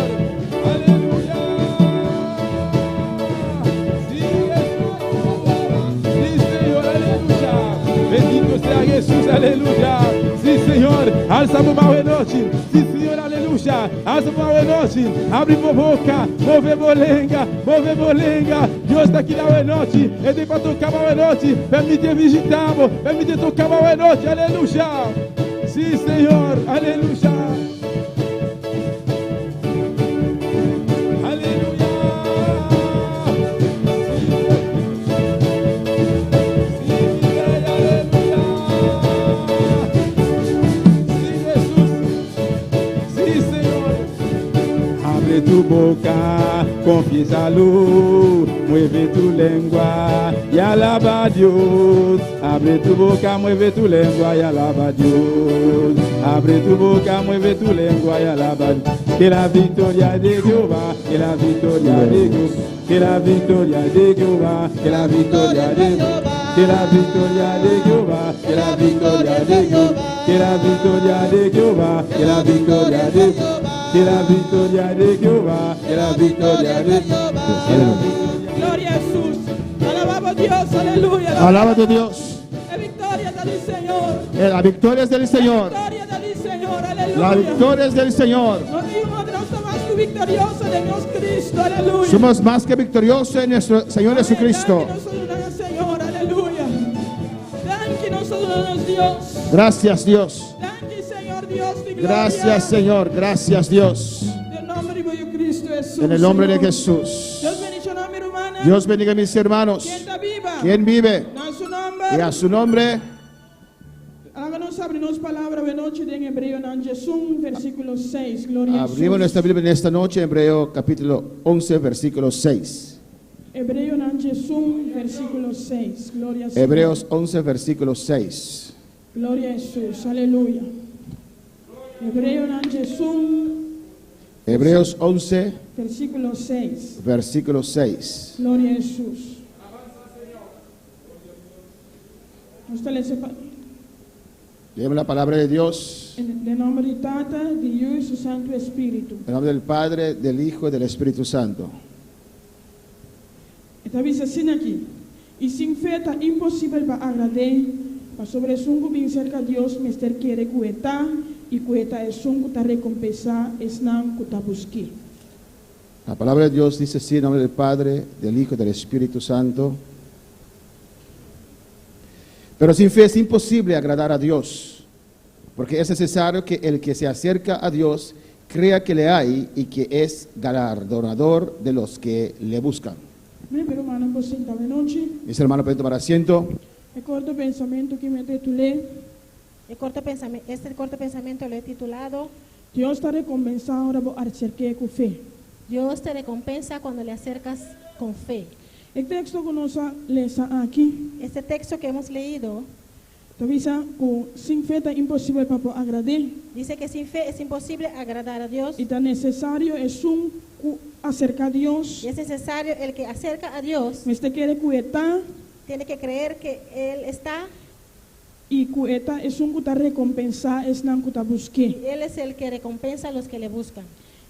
Aleluya. Sí, Jesús. Sí, Señor, aleluya. Bendito sea Jesús, aleluya. Sí, Señor. Alza por más noche. Sí, Señor, aleluya. Alza por más noche. Abre por boca. Move bolenga. Move bolenga. Dios está aqui na noite. Ele para tocar uma noite. Permite visitar. Permite tocar uma noite. Aleluya. Sí, Señor. Aleluya. Aleluya. Sí, mi rey, aleluya. Sí, Jesús. Sí, Señor. Abre tu boca, confiésalo, mueve tu lengua y alaba a Dios. Abre tu boca, mueve tu lengua y alaba a Dios. Abre tu boca, mueve tu lengua y alaba a Dios. Que la victoria de Jehová, que la victoria de Jehová, que la victoria de Jehová, que la victoria de Jehová, que la victoria de Jehová, que la victoria de Jehová, que la victoria de Jehová, que la victoria de Jehová, que la victoria de Jehová, que la victoria de Jehová. Gloria a Jesús. Alabamos a Dios, aleluya. Alaba a Dios. La victoria del Señor. La victoria es del Señor. La victoria del Señor, aleluya. La victoria es del Señor. Nos dimos más que victorioso de Dios Cristo, aleluya. Somos más que victoriosos en nuestro Señor Jesucristo. Señor, aleluya. Danki nos Dios. Gracias, Dios. Danki, Señor Dios di gloria. Gracias, Señor. Gracias, Dios. Den nòmber di Cristo Jesús. En el nombre de Señor. Jesús. Dios bendishoná mi rumannan. Dios bendiga a mis hermanos. Ken ta biba? ¿Quién vive? Na su nòmber. Y a su nombre. Laga nos habri nos palabra awe nochi den Hebreonan 11, versíkulo 6. Gloria a Abrimos Jesús. nuestra Biblia en esta noche, Hebreo capítulo 11, versículo 6. Hebreonan 11, versíkulo 6. Gloria a Señor. Hebreos 11, versículo 6. Gloria a Jesús. Aleluya. Hebreonan 11, Hebreos 11, versíkulo 6. versículo 6. Gloria a Jesús. Nos ta lesa. Leemos la palabra de Dios. Den nòmber di Tata, di Yu i su Santu Spiritu. En nombre del Padre, del Hijo y del Espíritu Santo. E ta bisa asina aki, I sin fe ta imposibel pa agrad'é, pasobra esun ku bin serka Dios mester kere ku e ta i ku e ta esun ku ta rekompensá esnan ku ta busk'é. La palabra de Dios dice así en nombre del Padre, del Hijo y del Espíritu Santo. Pero sin fe es imposible agradar a Dios, porque es necesario que el que se acerca a Dios crea que le hay y que es galardonador de los que le buscan. Mi rumannan, por sinta anochi. Mis hermanos, pueden tomar asiento. E korto pensamentu aki mi a titul'é. Este corto pensamiento lo he titulado Dios ta rekompensá ora bo aserk'é ku fe. Dios te recompensa cuando le acercas con fe. E teksto ku nos a lesa aki, Este texto que hemos leído ta bisa ku sin fe ta imposibel pa por agrad'é. Dice que sin fe es imposible agradar a Dios. I ta nesesario esun ku aserká Dios. Y es necesario el que acerca a Dios, Mester kere ku e ta. Tiene que creer que Él está. I ku e ta esun ku ta rekompensá esnan ku ta busk'é. Y Él es el que recompensa a los que le buscan.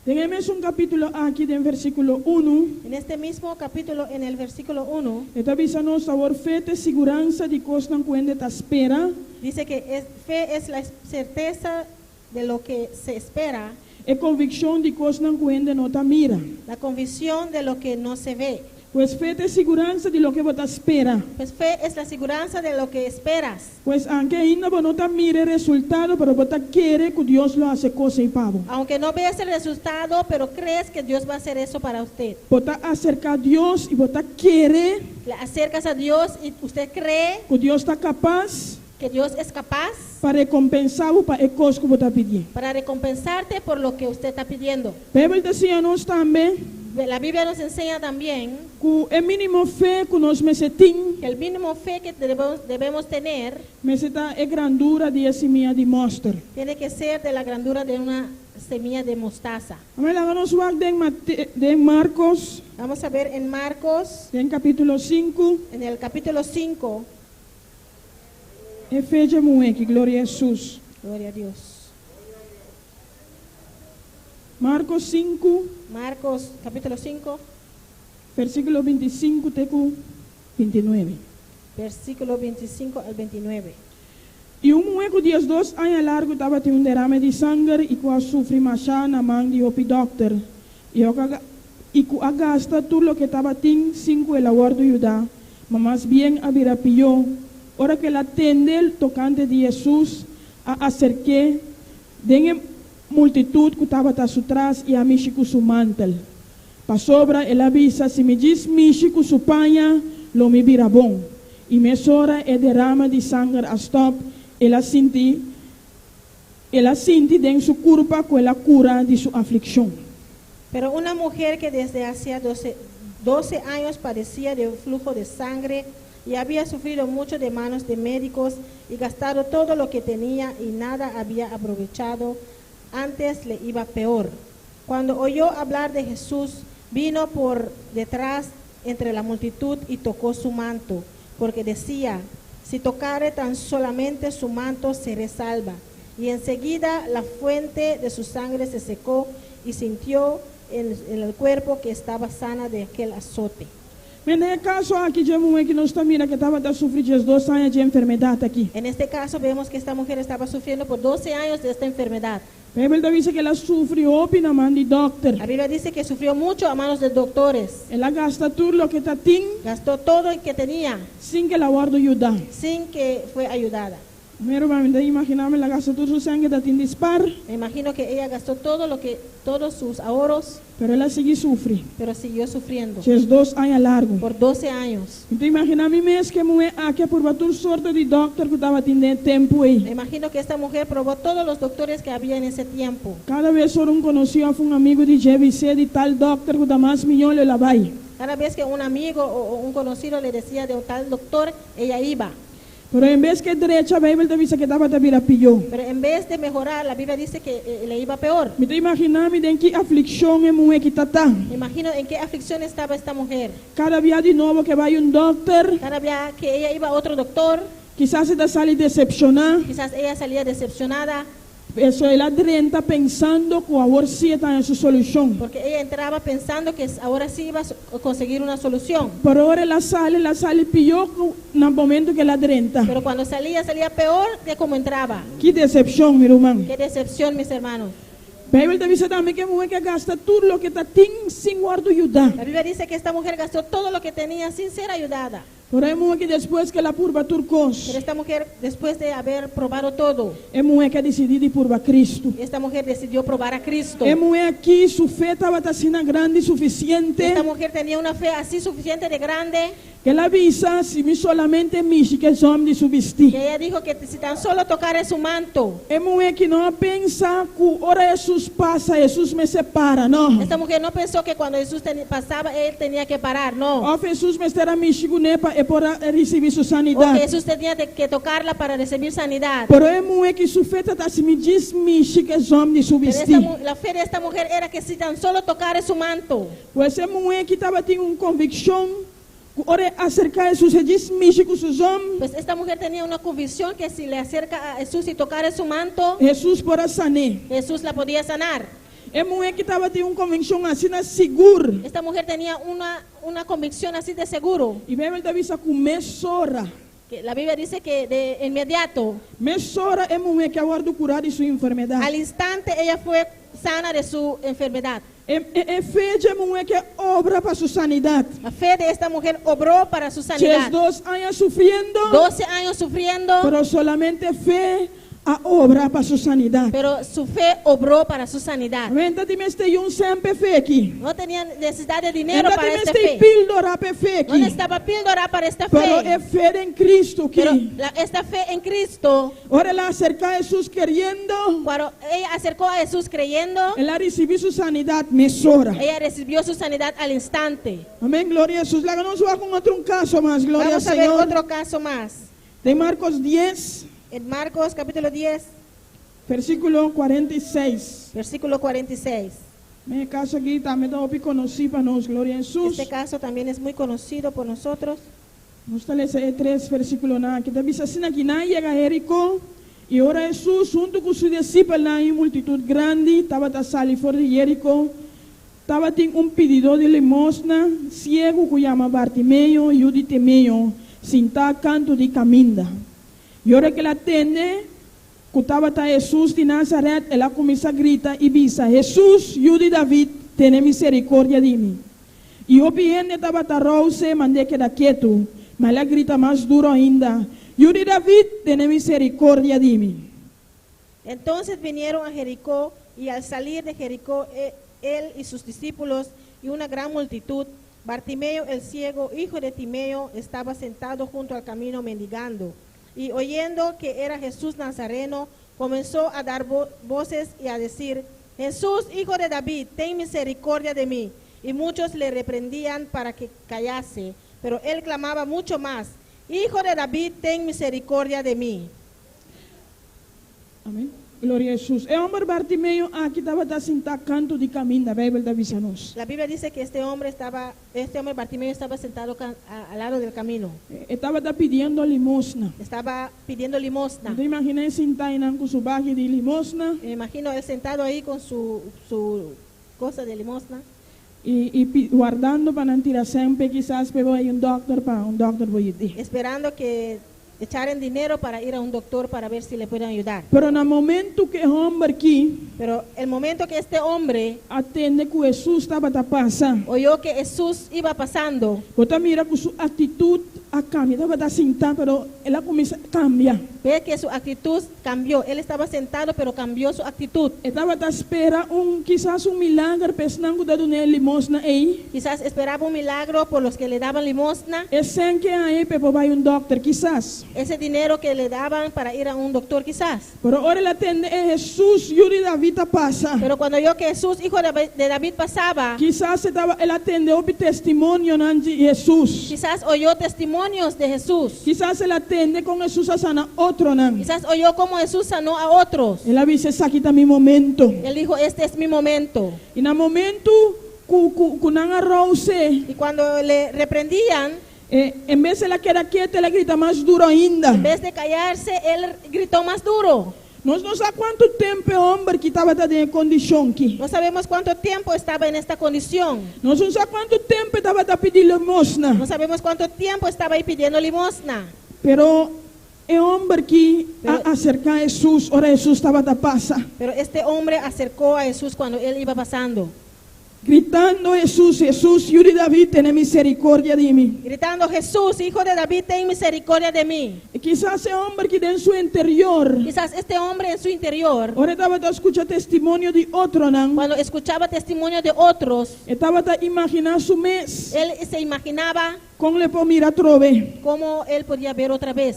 Den e mesun kapítulo aki, den versíkulo unu. En este mismo capítulo, en el versículo 1, E ta bisa nos awor fe ta e siguransa di kosnan ku hende ta spera. Dice que es, fe es la certeza de lo que se espera, E konvikshon di kosnan ku hende no ta mira. La convicción de lo que no se ve. Pues fe ta e siguransa di loke bo ta spera. Pues fe es la seguranza de lo que esperas. Pues anke ainda bo no ta mira e resultado, pero bo ta kere ku Dios lo hasi e kos ei pa bo. Aunque no veas el resultado, pero crees que Dios va a hacer eso para usted. Bo ta aserká Dios i bo ta kere Le acercas a Dios y usted cree ku Dios ta kapas que Dios es capaz pa rekompensá bo pa e kos ku bo ta pidié. Para recompensarte por lo que usted está pidiendo. Beibel ta siña nos tambe La Biblia nos enseña también ku e mínimo fe ku nos mester tin que el mínimo fe que debemos tener mester ta e grandura di e simia di mòster. Tiene que ser de la grandura de una semilla de mostaza. Amèn, laga nos wak den Mate, den Markos. Vamos a ver en Marcos. Den kapítulo sinku. En el capítulo 5. E fe dje muhé ki, gloria Hesus. Gloria a Dios. Markos sinku. Marcos capítulo 5. Versíkulo 25 te ku 29. Versículo 25 al 29. I un muhé ku 12 aña largu tabatin un derame di sanger i ku a sufri mashá na man di hopi dòkter i i ku a gasta tur loke tabatin sin ku el a wòrdu yudá, ma mas bien a bira pió. Ora ku el a tende tokante di Hesus, a aserk'é den e multitut ku tabata su tras i a mishi ku su mantel. Pasobra el a bisa, Si mi djis mishi ku su paña, lo mi bira bon. I mesora e derama di sanger a stòp, el a sinti el a sinti den su kurpa ku el a kura di su aflikshon. Pero una mujer que desde hacía 12 años padecía de un flujo de sangre y había sufrido mucho de manos de médicos y gastado todo lo que tenía y nada había aprovechado, antes le iba peor. Cuando oyó hablar de Jesús, vino por detrás entre la multitud y tocó su manto, porque decía: Si tocare tan solamente su manto, seré salva. Y enseguida la fuente de su sangre se secó y sintió en el cuerpo que estaba sana de aquel azote. Den e kaso aki, dje muhé ku nos ta mira ku tabata sufri 12 aña di enfermedat aki. En este caso vemos que esta mujer estaba sufriendo por 12 años de esta enfermedad. Beibel ta bisa ku el a sufri hopi na man di dòkter. La Biblia dice que sufrió mucho a manos de doctores. El a gasta tur loke e tatin. Gastó todo lo que tenía. Sin ku el a wòrdu yudá. Sin que fue ayudada. Mi ruman, mi ta imaginá mi el a gasta tur su sèn ku e tatin di spar. Me imagino que ella gastó todo lo que, todos sus ahorros. Pero el a sigui sufri. Pero siguió sufriendo. 12 aña largu. Por 12 años. Mi ta imaginá mi mes ku e muhé aki a purba tur sorto di dòkter ku tabatin den e tempu ei. Me imagino que esta mujer probó todos los doctores que había en ese tiempo. Kada bes ora un konosí òf un amigu di dje bis'é di tal dòkter ku ta mas mihó, lo el a bai. Cada vez que un amigo o un conocido le decía de un tal doctor, ella iba. Pero en bes ku e drecha, Beibel ta bisa ku e tabata bira pió. Pero en vez de mejorar, la Biblia dice que le iba peor. Mi ta imaginá mi den ki aflikshon e muhé ki ta ta. Me imagino en qué aflicción estaba esta mujer. Kada bia di nobo ku e bai un dòkter. Cada vez que ella iba a otro doctor. Kisas e ta sali desepshoná. Quizás ella salía decepcionada. Paso el a drenta pensando ku awor sí e ta haña su solushon. Porque ella entraba pensando que ahora sí iba a conseguir una solución. Pero ora el a sali, el a sali pió ku na momento ku el a drenta. Pero cuando salía, salía peor de como entraba. Ki desepshon, mi ruman. Qué decepción, mis hermanos. Beibel ta bisa tambe ku e muhé ku a gasta tur loke e tatin sin wòrdu yudá. La Biblia dice que esta mujer gastó todo lo que tenía sin ser ayudada. Pero e muhé ku despues ku el a purba tur kos. Pero esta mujer, después de haber probado todo, E muhé ku a disidí di purba Kristu. esta mujer decidió probar a Cristo. E muhé akí su fe tabata asina grandi i sufisiente. Esta mujer tenía una fe así suficiente de grande. El a bisa, Si mi solamente mishi ku e zòm di su bistí. Que ella dijo que si tan solo tocara su manto. E muhé ki no a pensa ku ora Hesus pasa, Hesus mester para, no. Esta mujer no pensó que cuando Jesús pasaba, él tenía que parar, no. Òf Hesus mester a mishi kuné pa e por a risibí su O sanidat. que Jesús tenía que tocarla para recibir sanidad. Pero e muhé ki su fe ta ta si mi djis mishi ku e zòm di su Pero bistí. la fe de esta mujer era que si tan solo tocara su manto. Pues e muhé ki tabatin un konvikshon Ku ora e aserká Hesus, e djis mishi ku su zòm. Pues esta mujer tenía una convicción que si le acerca a Jesús y tocara su manto, Hesus por a san'é. Jesús la podía sanar. E muhé ki tabatin un konvikshon asina sigur. Esta mujer tenía una convicción así de seguro. I Beibel ta bisa ku mesora. Que la Biblia dice que de inmediato. Mesora e muhé ki a wòrdu kurá di su enfermedat. Al instante ella fue sana de su enfermedad. E e fe dje muhé ke obra pa su sanidat. La fe de esta mujer obró para su sanidad. 12 aña sufriendo. 12 años sufriendo. Pero solamente fe a obra pa su sanidat. Pero su fe obró para su sanidad. Amen. Ta tin mester yun sèn p'e fe aki. No tenía necesidad de dinero E ta para tin esta mester fe. píldora p'e fe No aki. necesitaba píldora para esta fe. Pero e fe den Cristo aki. Pero esta fe en Cristo. Ora el a aserká Hesus keriendo. Cuando ella acercó a Jesús creyendo. El a risibí su sanidat mesora. Ella recibió su sanidad al instante. Amén, gloria a Jesús. Laga nos wak un otro un caso mas, gloria Vamos al a ver Señor. otro caso más. Den Marcos 10. En Marcos capítulo 10. Versículo 46. Versículo 46. E caso aki tambe ta hopi conocí pa nos, gloria a Jesús. Este caso también es muy conocido por nosotros. Nos ta lesa e tres versículonan aki. Ta bisa asina aki, Nan a yega Jericó, i ora Hesus huntu ku su disipelnan i un multitut grandi tabata sali for di Jericó, tabatin un pididó di limosna siegu ku yama Bartimeo, yu di Timeo, sintá kantu di kaminda. I ora ku el a tende ku tabata Hesus di Nazaret, el a kuminsá grita i bisa, Hesus, Yu di David, tene miserikordia di mi! I hopi hende tabata rous'é mand'é keda ketu, ma el a grita mas duru ainda, Yu di David, tene miserikordia di mi! Entonces vinieron a Jericó, y al salir de Jericó, él y sus discípulos y una gran multitud, Bartimeo el ciego, hijo de Timeo, estaba sentado junto al camino mendigando. Y oyendo que era Jesús Nazareno, comenzó a dar voces y a decir, Jesús, hijo de David, ten misericordia de mí. Y muchos le reprendían para que callase, pero él clamaba mucho más, Hijo de David, ten misericordia de mí. Amén. Gloria a Jesús. E homber Bartimeo aki tabata sintá kantu di kaminda, Beibel ta bisa nos. La Biblia dice que este hombre estaba, este hombre Bartimeo estaba sentado al lado del camino. E tabata pidiendo limosna. Estaba pidiendo limosna. Mi ta imaginá e sintá einan ku su baki di limosna. Me imagino él sentado ahí con su cosa de limosna. I i wardando pa nan tira sèn p'e kisas p'e bo bai un dòkter pa un dòkter bo yud'é. Esperando que echaren dinero para ir a un doctor para ver si le pueden ayudar. Pero na momento ku e hòmber ki. Pero el momento que este hombre. A tende ku Hesus tabata pasa. Oyó que Jesús iba pasando. Bo ta mira ku su aktitut a kambia. E tabata sintá, pero el a kuminsá kambia. Ve que su actitud cambió. Él estaba sentado, pero cambió su actitud. E tabata spera un, kisas un milager pa esnan ku ta dun'é limosna ei. Quizás esperaba un milagro por los que le daban limosna. E sèn ku e haña pa e por bai un dòkter, kisas. Ese dinero que le daban para ir a un doctor, quizás. Pero ora el a tende e Hesus, yu di David a pasa. Pero cuando oyó que Jesús, hijo de David, pasaba. Kisas e taba, el a tende hopi testimonionan di Hesus. Quizás oyó testimonios de Jesús. Kisas el a tende kon Hesus a sana otronan. Quizás oyó cómo Jesús sanó a otros. El a bisa, Esaki ta mi momento. Él dijo, este es mi momento. I na momento ku, ku, ku nan a rous'é. Y cuando le reprendían. En bes el a keda ketu, el a grita mas duru ainda. En vez de callarse, él gritó más duro. Nos no sa kuantu tempu e hòmber ki tabata den e kondishon ki. No sabemos cuánto tiempo estaba en esta condición. Nos no sa kuantu tempu e tabata pidi limosna. No sabemos cuánto tiempo estaba ahí pidiendo limosna. Pero e hòmber ki a Pero- aserká Hesus ora Hesus tabata pasa. Pero este hombre acercó a Jesús cuando él iba pasando, Gritando, Hesus, Hesus, Yu di David, tene misericordia di mi. Gritando: Jesús, hijo de David, ten misericordia de mí. I kisas e hòmber ki den su interior. Quizás este hombre en su interior, Ora e tabata skucha testimonio di otronan. Cuando escuchaba testimonio de otros, E tabata imaginá su mes. Él se imaginaba Kon lo e por mira atrobe. Cómo él podía ver otra vez.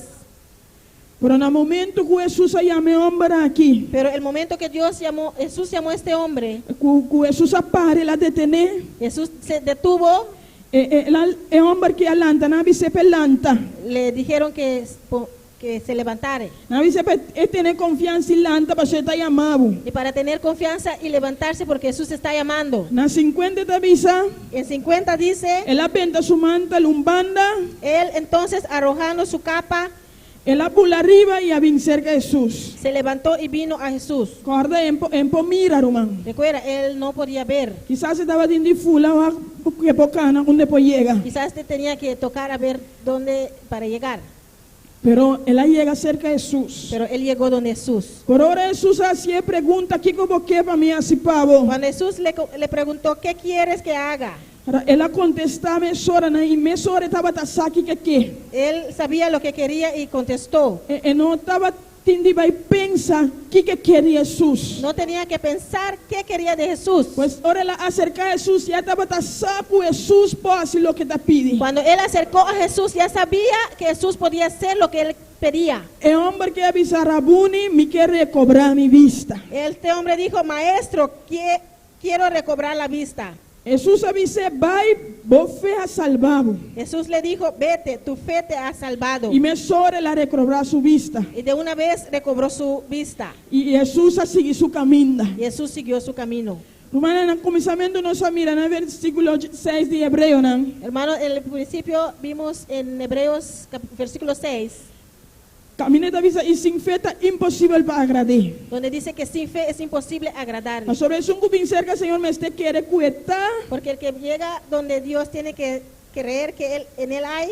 Pero na momento ku Hesus a yama e hòmber aki. Pero el momento que Dios llamó, Jesús llamó a este hombre. Ku Hesus a para, el a detené. Jesús se detuvo. E e hòmber ki a lanta, nan a bis'é pa e lanta. Le dijeron que se levantare. Nan a bis'é pa e tene konfiansa i lanta pasobra e ta yama bo. Y para tener confianza y levantarse porque Jesús está llamando. Na 50 e ta bisa. En 50 dice. El a benta su mantel un banda. Él entonces arrojando su capa. El a bula ariba i a bin serka Hesus. Se levantó y vino a Jesús. Kòrda, e e por mira, ruman. Recuerda, él no podía ver. Kisas e tabatin di fula wak ku e por kana unda e por yega. Quizás te tenía que tocar a ver dónde para llegar. Pero el a yega serka Hesus. Pero él llegó donde Jesús. Pero ora Hesus a hasi e pregunta, Kiko bo ke pa mi hasi pa bo? Cuando Jesús le preguntó: ¿Qué quieres que haga? El a kontestá mesora nan i mesora e tabata sa kiko e ke. Él sabía lo que quería y contestó. E no tabatin di bai pensa kiko e ke di Hesus. No tenía que pensar qué quería de Jesús. Pues ora el a aserká Hesus ya e tabata sa ku Hesus por hasi loke e ta pidi. Cuando él acercó a Jesús ya sabía que Jesús podía hacer lo que él pedía. E hòmber ke a bisa, Rabuni, mi ke rekobrá mi bista. Este hombre dijo: Maestro, quiero recobrar la vista. Hesus a bis'é, Bai, bo fe a salba bo. Jesús le dijo: Vete, tu fe te ha salvado. I mesora el a rekobrá su bista. Y de una vez recobró su vista. I Hesus a sigui su kaminda. Y Jesús siguió su camino. Rumannan, na kuminsamentu nos a mira na versíkulo 6 di Hebreonan. Hermano, en el principio vimos en Hebreos versículo 6. Kaminda e ta bisa, I sin fe ta imposibel pa agrad'é. Donde dice que sin fe es imposible agradarle. Pasobra esun ku bin serka Señor mester kere ku e ta. Porque el que llega donde Dios tiene que creer que él, en él hay.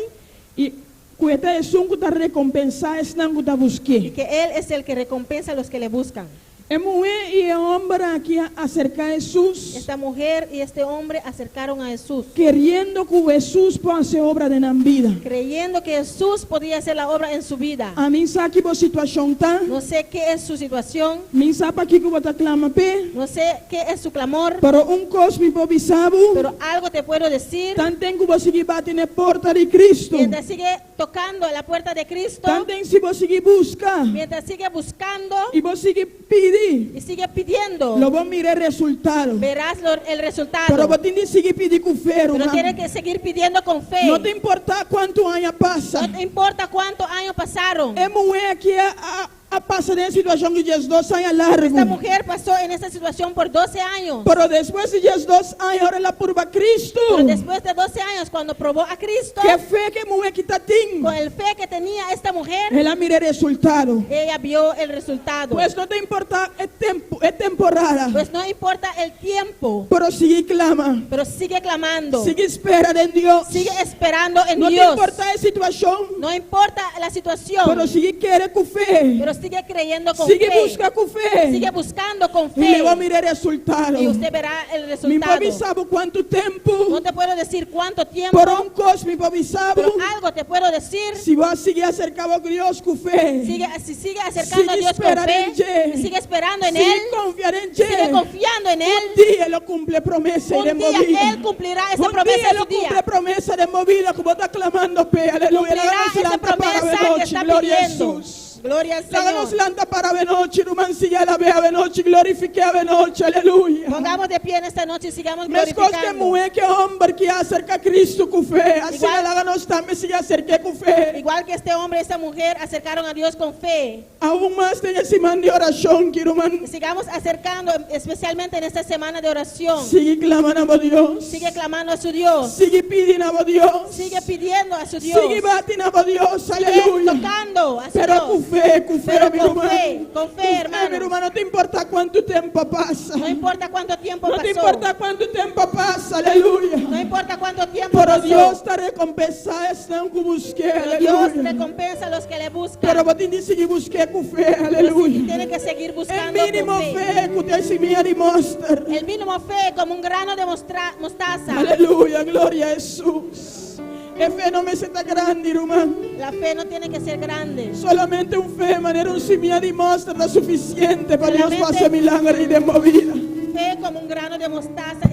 I ku e ta esun ku ta rekompensá esnan ku ta busk'é. Y que él es el que recompensa a los que le buscan. E muhé i e hòmber aki a aserká Hesus. Esta mujer y este hombre acercaron a Jesús. Keriendo ku Hesus por hasi obra den nan bida. Creyendo que Jesús podía hacer la obra en su vida. Ami sa ki bo situashon ta. No sé qué es su situación. Mi sa pakiko bo ta klama p'e. No sé qué es su clamor. Pero un kos mi por bisa bo. Pero algo te puedo decir. Tanten ku bo sigui bati na e porta di Cristo. Mientras sigue tocando a la puerta de Cristo. Tanten si bo sigui buska. Mientras sigue buscando. I bo sigui pidi. Y sigue pidiendo. Lo bo mira e resultado. Verás el resultado. Pero bo tin di sigui pidi ku fe, Pero ruman. tiene que seguir pidiendo con fe. No ta importá kuantu aña pasa. No importa cuántos años pasaron. E muhé aki a a pasa den e situashon di 12 aña largu. Esta mujer pasó en esta situación por 12 años. Pero despues di 12 aña ora el a purba Cristo. Pero después de 12 años cuando probó a Cristo. Ku e fe ku e muhé aki tatin. Con el fe que tenía esta mujer. El a mira e resultado. Ella vio el resultado. Pues no ta importá e tempu, e temporada. Pues no importa el tiempo. Pero sigui klama. Pero sigue clamando. Sigui spera den Dios. Sigue esperando en No ta Dios. importá e situashon. No importa la situación. Pero sigui kere ku fe. Pero sigue creyendo con Sigui fe. buska ku fe. Sigue buscando con I lo fe. bo mira e resultado. Y usted verá el Mi resultado. por bisa bo kuantu tempu. No te puedo decir cuánto tiempo. Pero un kos mi por bisa bo. Pero algo te puedo decir. Si bo sigui aserká bo Dios ku fe. Sigue, si sigue acercando a Sigui Dios con spera fe. den dje. Sigue esperando en Sigui Él. konfia den dje. Sigue confiando en Él. Un dia E lo kumpli e promesa Un den día bo bida. Él cumplirá esa Un promesa dia en lo su día. kumpli e promesa den bo bida ku bo ta klamando p'e. Aleluya. Cumplirá esa promesa que está Gloria a pidiendo. Jesús. Gloria al Laga nos Señor. lanta para awe nochi, ruman, sigui alab'é awe nochi, glorifik'é awe nochi, aleluya. Pongamos de pie en esta noche y sigamos Meskos ku glorificando. Muhé ku hòmber ku a aserká Kristu ku fe, asina Igual- laga nos tambe sigui aserk'é ku fe. Igual que este hombre y esta mujer acercaron a Dios con fe. Aún mas den e siman di orashon aki, ruman. Y sigamos acercando, especialmente en esta semana de oración. Sigui klama na Dios. Sigue clamando a su Dios. Sigui pidi na Dios. Sigue pidiendo a su Dios. Sigui bati na Dios, Sigue aleluya. tocando a su Pero ku Dios. fe, ku fe, Pero mi con ruman. fe, con fe, hermano. Mi ruman, no ta importá kuantu tempu pasa. No importa cuánto tiempo No te pasó. importa kuantu tempu pasa, aleluya. No importa cuánto tiempo Pero pasó. Dios ta rekompensá esnan ku busk'é, Pero Dios aleluya. recompensa a los que le buscan. Pero bo tin di sigui busk'é ku fe, Pero sí, aleluya. tiene que seguir E buscando mínimo con fe. fe ku e simia di mòster. El mínimo fe como un grano de mostaza. Aleluya, gloria na Hesus. E fe no mester ta grandi, ruman. La fe no tiene que ser grande. Solamente un fe, manera un simia di mòster, ta sufisiente pa Dios Solamente- hasi milager den bo bida. Fe como un grano de mostaza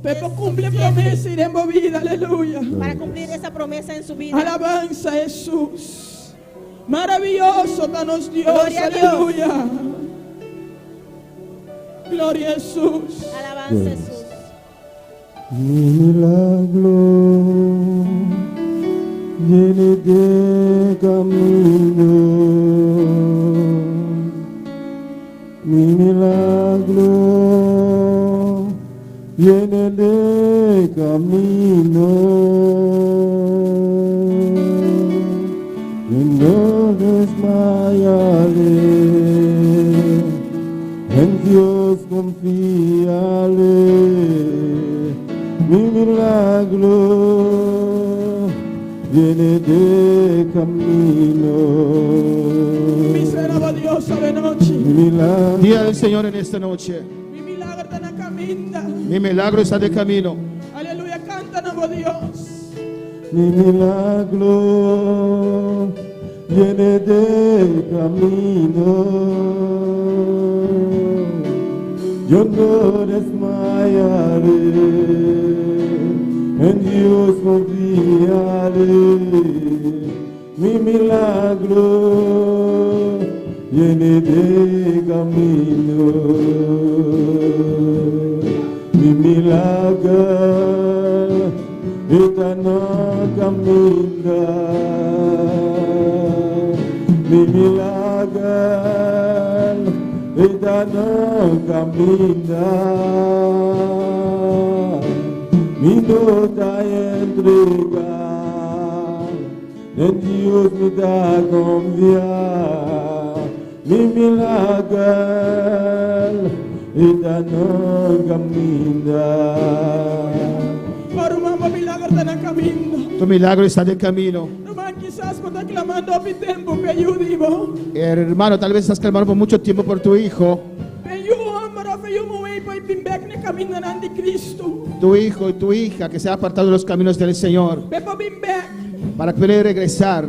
Pero es kumpli suficiente promesa den bo bida, aleluya. para cumplir esa promesa en su vida. Alabansa na Hesus. Maravioso ta nos Dios, Gloria a Dios. aleluya. Gloria na Hesus. Alabanza a Jesús. Mi milagro viene de camino. Mi milagro viene de camino. Y no desmayaré, en Dios confiaré. Mi milagro viene de camino. Bisa na Dios awe nochi. Mi milagro. Día del Señor en esta noche. Mi milager ta na kaminda. Mi milagro está de camino. Aleluya, kanta na Dios. Mi milagro viene de camino. Yo no desmayaré, en Dios confiaré. Mi milagro viene de camino. Mi milagro está na kaminda. Mi milager ta na kaminda. Mi no ta entregá, en Dios mi ta konfia. Mi milager ta na kaminda. Oh, ruman, bo milager ta na kaminda. Tu milagro está de camino. Ruman, kisas bo ta klamando hopi tempu pa yu di bo. Hermano, tal vez estás clamando por mucho tiempo por tu hijo, Pa yu hòmber òf yu muhé pa bin bèk na kamindanan di Kristu. Tu hijo y tu hija que se ha apartado de los caminos del Señor, Pa bin bèk. Para poder regresar.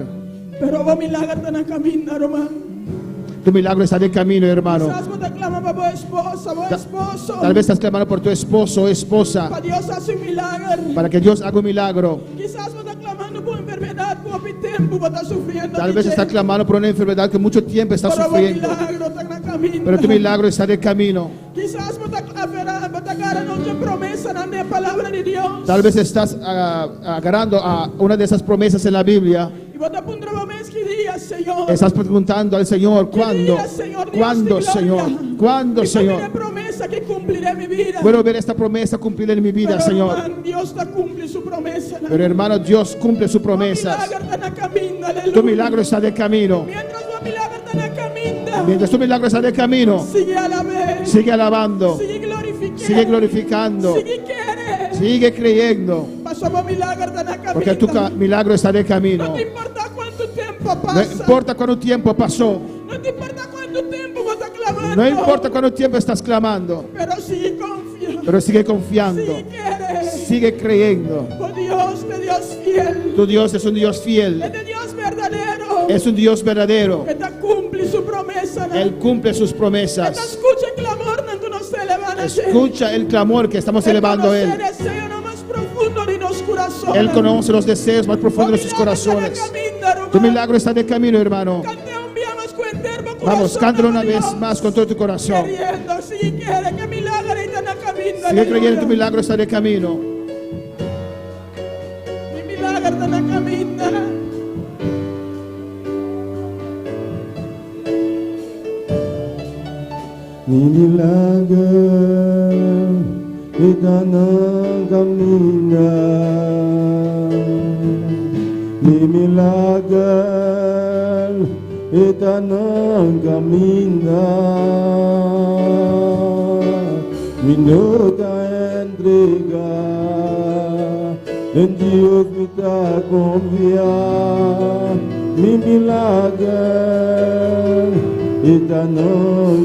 Pero bo milager ta na kaminda, ruman. Tu milagro está de camino, hermano. Kisas bo ta klama pa bo esposa, bo esposo. Tal vez estás clamando por tu esposo o esposa Pa Dios hasi un milager. Para que Dios haga un milagro. Kisas bo ta klamando pa un enfermedat ku hopi tempu bo ta sufriendo. Tal vez estás clamando por una enfermedad que mucho tiempo estás Pero bo sufriendo. milager ta na kaminda. Pero tu milagro está de camino. Kisas bo ta bo ta gara un promesa na palabra di Dios. Tal vez estás agarrando a una de esas promesas en la Biblia. I bo ta puntra bo mes ki dia, Señor. Estás preguntando al Señor, Ki ¿cuándo? dia, Señor, Dios ¿Cuándo, di gloria? Señor? ¿Cuándo, Mi Señor? promesa ku kumpli den mi bida. Puedo ver esta promesa cumplida en mi vida, Pero, Señor. ruman, Dios ta kumpli su promesa. Pero, hermano, Dios cumple sus promesas. Milager ta na kaminda, aleluya. Tu milagro está de camino. Mientras bo milager ta na kaminda. Mientras tu milagro está de camino, Sigui alab'é. Sigue alabando. Sigui glorifikando. Sigue glorificando. Sigui kere. Sigue creyendo. Paso bo milager ta na kaminda. Porque tu milagro está de camino. No ta importá kuantu tempu No pasa. importa cuánto tiempo pasó. No ta importá kuantu tempu bo ta klamando. No importa cuánto tiempo estás clamando. Pero sigui konfia. Pero sigue confiando. Sigui kere. Sigue creyendo. Oh Dios, ta Dios fiel. Tu Dios es un Dios fiel. E ta Dios berdadero. Es un Dios verdadero. E ta kumpli su promesa. Él cumple sus E ta promesas. skucha e klamor ku nos ta elevando. Escucha el clamor que estamos elevando a Él. E konosé deseonan mas profundo di nos kurason. Él conoce los deseos más profundos de sus corazones. Tu milagro está de camino, hermano. Kant'é un bia mas Vamos, kurason cántalo na una vez Dios. más con todo tu corazón. Keriendo, sigui kere ku milager ta na kaminda. Sigue creyendo, tu aleluya. milagro está de camino. Mi milager ta na kaminda. Mi milager ta na kaminda. Mi milager ta na kaminda. Mi no ta entregá, den Dios mi ta konfia. Mi milager ta na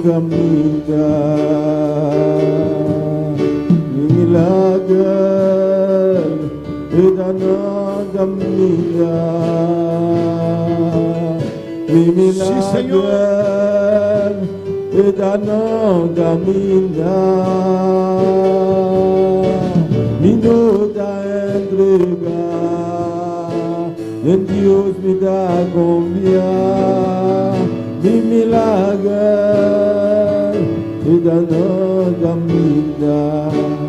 kaminda. Mi milager ta na kaminda. Mi Sí, Señor. milager ta na kaminda. Mi no ta entregá, den Dios mi ta konfia. Mi milager ta na kaminda.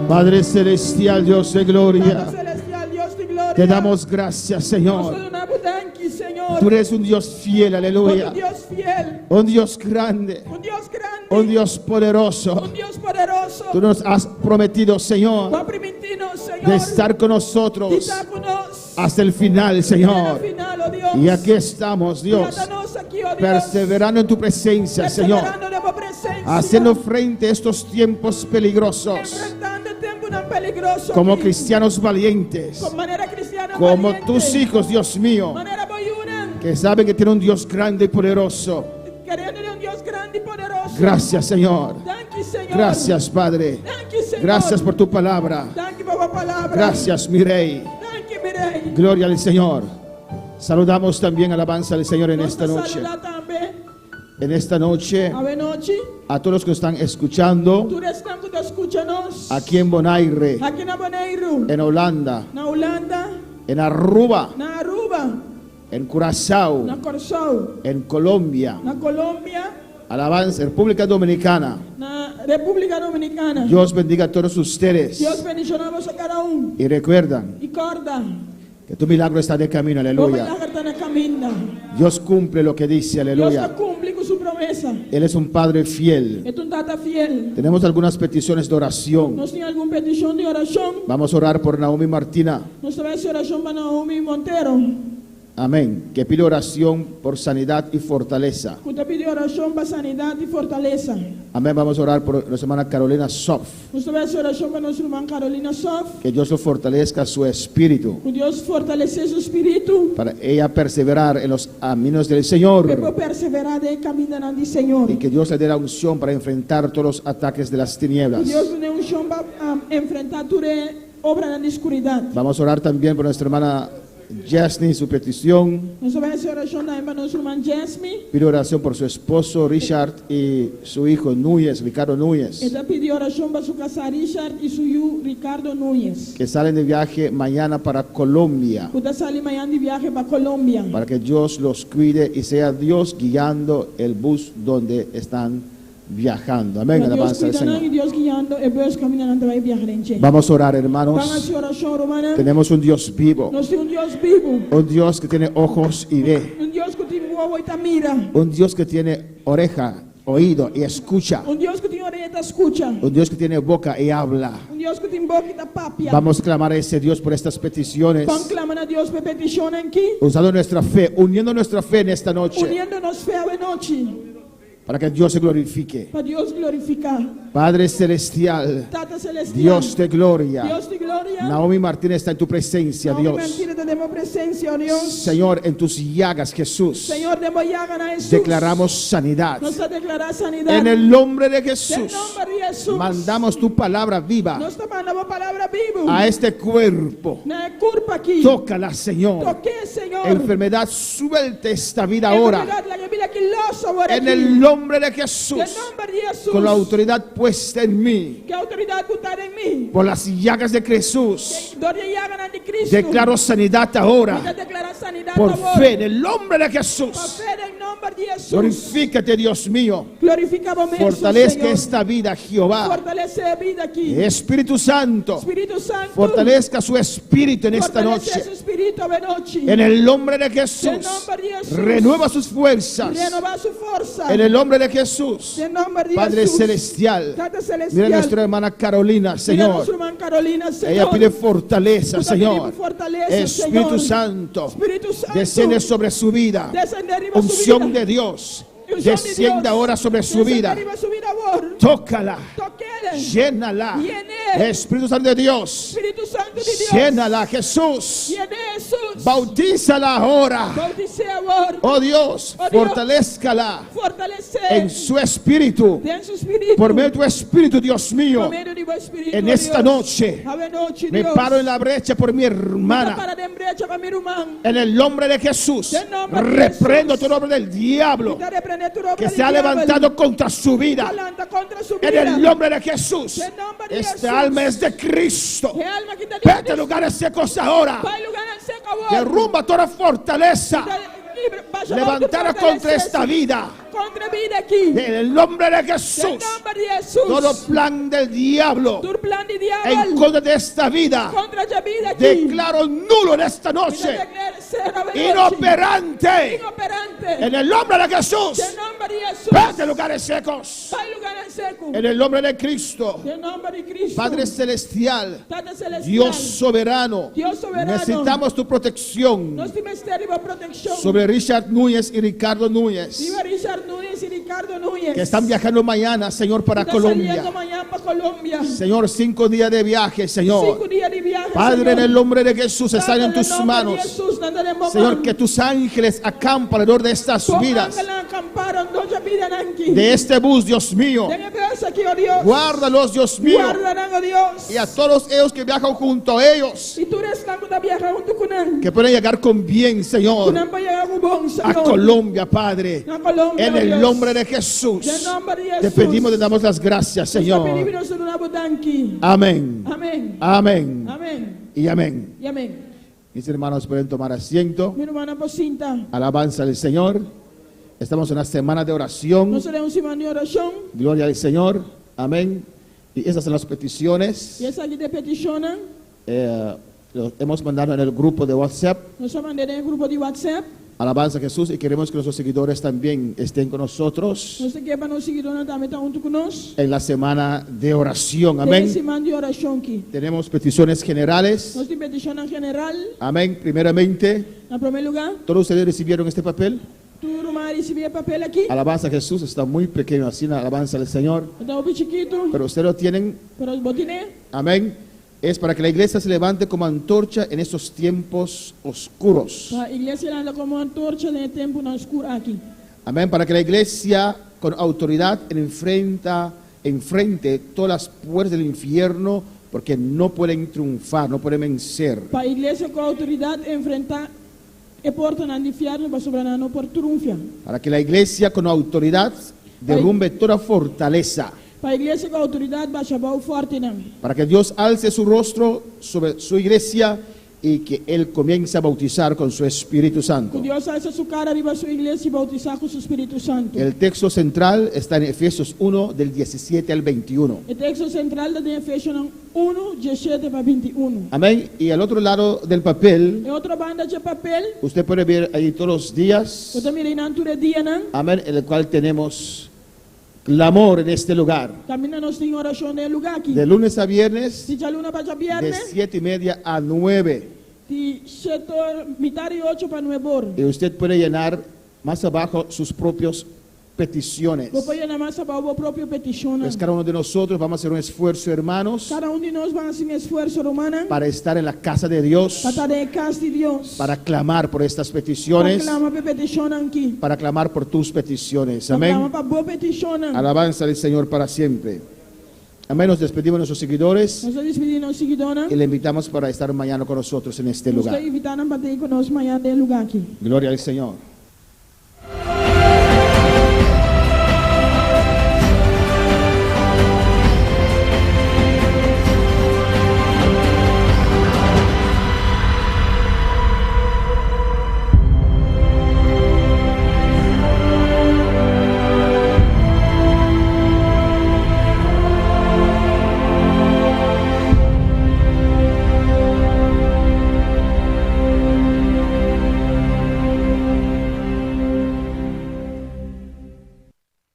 Padre Celestial, Dios de gloria, Tata Selestial, Dios di gloria. te damos gracias, Nos Señor. ta duna bo danki, Señor. Tú eres un Dios fiel, aleluya. Un Dios fiel, Un Dios grande, un Dios grandi, un Dios poderoso. un Dios poderoso. Tú nos has prometido, Señor, Bo a primintí nos, Señor. de estar con nosotros Di ta ku nos. hasta el final, Señor. Final, oh Dios. Y aquí estamos, Dios, I nos aki, oh Dios. perseverando en tu presencia, Señor, Perseverando den bo presensia. haciendo frente a estos tiempos peligrosos, Enfrentando temponan peligroso. como aki. cristianos valientes, Komo manera kristian como valiente. tus hijos, Dios mío, Manera bo yunan. que saben que tiene un Dios grande y poderoso. Keriendo un Dios grandi i poderoso. Gracias, Señor. Danki, Señor. Gracias, Padre. Danki, Señor. Gracias por tu palabra. Danki pa bo palabra. Gracias, mi Rey. Danki, mi Rei. Gloria al Señor. Saludamos también alabanza al Señor en Nos esta noche. saludá tambe. En esta noche, Awe nochi. a todos los que están escuchando Tur esnan ku ta skucha nos. aquí en Bonaire, Aki na Boneiru. en Holanda, Na Hulanda. en Aruba, Na Aruba. en Curazao, Na Kòrsou. en Colombia, Na Colombia. Alabanza, República Dominicana. Na Repúblika Dominikana. Dios bendiga a todos ustedes. Dios bendishoná boso kada un. Y recuerdan I kòrda. que tu milagro está de camino, aleluya. Bo milager ta na kaminda. Dios cumple lo que dice, Dios aleluya. ta kumpli ku su promesa. Él es un Padre fiel. E ta un tata fiel. Tenemos algunas peticiones de oración. Nos tin algun petishon di orashon. Vamos a orar por Naomi Martina. Nos ta bai hasi orashon pa Naomi Montero. Amén. Que pide oración por sanidad y fortaleza. Ku ta pidi orashon pa sanidat i fortalesa. Amén. Vamos a orar por nuestra hermana Carolina Sof. Nos ta bai hasi orashon pa nos ruman Carolina Sof. Que Dios lo fortalezca su espíritu Ku Dios fortalesé su spiritu. para ella perseverar en los caminos del Pa Señor. perseverá den kaminda di Señor. Y que Dios le dé la unción para enfrentar todos los ataques de las tinieblas. Dios dun'é unshon pa enfrentá tur obra di skuridat. Vamos a orar también por nuestra hermana Jasmine, su petición. Nos ta bai hasi orashon tambe pa nos ruman Jasmine. Pide oración por su esposo Richard y su hijo Núñez, Ricardo Núñez, E ta pidi orashon pa su kasá Richard i su yu Ricardo Núñez. que salen de viaje mañana para Colombia, Ku ta sali mañan di biahe pa Colombia. para que Dios los cuide y sea Dios guiando el bus donde están viajando. Amén, Pa Dios alabanza al kuida nan i Señor. Dios guiando e bus kaminda nan ta bai biaha den dje. Vamos a orar, Ban hermanos. hasi orashon, rumannan. Tenemos un Dios vivo, Nos tin un Dios bibu. un Dios que tiene ojos y ve, Un Dios ku tin wowo i ta mira. un Dios que tiene oreja, oído y escucha, Un Dios ku tin orea i ta skucha. un Dios que tiene boca y habla. Un Dios ku tin boka i ta papia. Vamos a clamar a ese Dios por estas peticiones. Ban klama na Dios pa e petishonnan aki. Usando nuestra fe, uniendo nuestra fe en esta noche, Uniendo nos fe awe nochi. para que Dios se glorifique. Pa Dios glorifiká. Padre Celestial, Tata Selestial. Dios de gloria, Dios di gloria. Naomi Martínez está en tu presencia, Naomi Dios. Martínez ta den bo presensia, oh Dios. Señor, en tus llagas, Jesús, Señor, den bo llaganan, Jesús. declaramos sanidad. Nos ta deklará sanidat. En el nombre de Den Jesús, nòmber di Jesús. mandamos tu palabra viva Nos ta manda bo palabra bibu. a este cuerpo. Na e kurpa aki. Tócala, Señor. Tok'é, Señor. Enfermedad, suelte esta vida ahora. Enfermedat, laga e bida aki los awor En aki. el nombre de Den Jesús, nòmber di Jesús. con la autoridad puesta en mí, Ku e outoridat ku ta den mi. por las llagas de Jesús, Dor di e llaganan di Cristo. declaro sanidad ahora. Mi ta deklará sanidat Por awor. fe en el nombre de Pa Jesús. fe den nòmber nòmber di Hesus. Glorifícate, Dios mío. Glorifiká bo mes, Fortalezca Señor. esta vida, Jehová. Fortalesé e bida aki. Espíritu Santo, Spiritu Santu. fortalezca su espíritu en esta Fortalesé noche. su spiritu awe nochi. En el nombre de En Jesús, nombre de Jesús. renueva sus fuerzas. Renobá su forsa. En el nombre de Jesús, Den nòmber di Padre Hesus. Celestial, Tata Selestial. mira a nuestra hermana Carolina, Mira Señor. nos ruman Carolina, Señor. Ella pide fortaleza, Tú también Señor. pide fortaleza, Espíritu Señor. Santo, Espíritu Santo. desciende sobre su vida. Descende riba su Unción vida. de Dios, Unción de descienda Dios. ahora sobre su Descende vida. riba su bida awor. Tócala, Tok'é. llénala. Yen'é. Espíritu Santo de Dios, Spiritu Santu di Dios. llénala, Jesús. Yen'é, Hesus. Bautízala ahora. Bautis'é awor. Oh Dios, Oh Dios. fortalezcala Fortalesé. en su espíritu. Den su spiritu. Por medio de tu espíritu, Dios mío. Por medio di bo spiritu, En esta Dios. noche Awe nochi, me Dios. paro en la brecha por mi hermana. Para den brecha pa mi ruman. En el nombre de Jesús, En nombre de reprendo Jesús. todo nombre del diablo Mi ta reprendé tur obra que di se ha diabel. levantado contra su vida. A lanta kontra su bida. En el nombre de Jesús, En nombre de esta Jesús. alma es de Cristo. E alma aki ta di Vete a Cristo. lugares secos ahora. Bai lugánan seku awor. Derrumba toda fortaleza levantada contra esta vida. Kontra e bida aki. En el nombre de En Jesús, nòmber di Hesus. todo plan del diablo Tur plan di en diabel. contra de esta vida, Kontra e bida aki. declaro nulo en esta noche, inoperante. Inoperante. En el nombre de Jesús, Den nòmber di Hesus. vete a lugares secos. Bai lugánan seku. En el nombre de Cristo, Den nòmber di Cristo. Padre Celestial, Tata Selestial. Dios soberano, Dios soberano. necesitamos tu protección Nos tin mester di bo protekshon. sobre Richard Núñez y Ricardo Núñez, Riba Richard Núñez i Ricardo Núñez. que están viajando mañana, Señor, para Está saliendo Colombia. mañan pa Colombia. Señor, 5 días de viaje, 5 Señor. dia di biahe, Padre, en Señor. el nombre de Jesús, están Tata, en tus en el nombre de manos. Jesús, nan ta den bo Señor, man. que tus ángeles acampan alrededor de estas Bo vidas, angelnan kampá rondó di e bidanan aki. de este bus, Dios mío. Den e bùs aki, oh Dios. Guárdalos, Dios mío. Warda nan, oh Dios. Y a todos ellos que viajan junto a ellos, I tur esnan ku ta biaha huntu ku nan. que puedan llegar con bien, Señor, Ku nan por yega ku bon, a Señor. Colombia, Padre. Na Colombia, En oh el Dios. nombre de Jesús, En nombre de te Jesús. pedimos, te damos las gracias, Nos ta pidi, Señor. nos ta duna bo danki. Amén. Amèn. Amén. Amèn. Y amén. I amèn. Mis hermanos pueden tomar asiento. Mi rumannan por sinta. Alabanza al Señor. Estamos en una semana de oración. Nos ta den un siman di orashon. Gloria al Señor. Amén. Y esas son las peticiones. I esaki ta e petishonnan. Los hemos mandado en el grupo de WhatsApp. Nos a manda den grupo di WhatsApp. Alabanza a Jesús y queremos que nuestros seguidores también estén con nosotros Nos ke pa nos siguidónan tambe ta huntu ku nos. en la semana de oración. Den Amén. siman di orashon aki. Tenemos peticiones generales. Nos tin petishon general. Amén. Primeramente, Na promé lugá, todos ustedes recibieron este papel. tur ruman a risibí e papel aki. Alabanza a Jesús está muy pequeño así, alabanza al Señor. Ta un chikitu, Pero ustedes lo tienen. pero bo tin'é. Amén. Es para que la iglesia se levante como antorcha en estos tiempos oscuros. Pa iglesia lanta komo antorcha den e tempunan skur aki. Amén. Para que la iglesia con autoridad enfrente todas las puertas del infierno, porque no pueden triunfar, no pueden vencer. Pa iglesia ku outoridat enfrentá e portanan di fièrnu pasobra nan no por triunfá. Para que la iglesia con autoridad derrumbe toda fortaleza. Pa iglesia ku outoridat basha abou fòrtinan. Para que Dios alce su rostro sobre su iglesia y que Él comience a bautizar con su Espíritu Santo. Ku Dios alsa su kara riba su iglesia i boutisá ku su Spiritu Santu. El texto central está en Efesios 1 del 17 al 21. E teksto sentral ta den Efesionan 1, 17 pa 21. Amén. Y al otro lado del papel, E otro banda di papel, usted puede ver ahí todos los días, bo ta mira einan tur e dianan. amén, en el cual tenemos clamor en este lugar. Kaminda nos tin orashon den e lugá aki. De lunes a viernes, Di djaluna pa de djabièrnè, 7:30 a 9. di 7, mitar di 8 pa 9 or. Y usted puede llenar más abajo sus propios peticiones. Bo por yena mas abou bo propio petishon. Pues cada uno de nosotros vamos a hacer un esfuerzo, hermanos, Kada un di nos bai hasi un esfuerso, rumannan, para estar en la casa de Dios, pa ta den kas di Dios. para clamar por estas Pa peticiones, klama pa e petishonnan aki. para clamar por tus peticiones. Pa klama Amén. pa bo petishonnan. Alabanza al Señor para siempre. Amén. Nos despedimos de nuestros seguidores Nos ta despedí nos siguidónan. y le invitamos para estar mañana con nosotros en este Nos ta lugar. invitá nan pa ta ku nos mañan den e lugá aki. Gloria al Señor.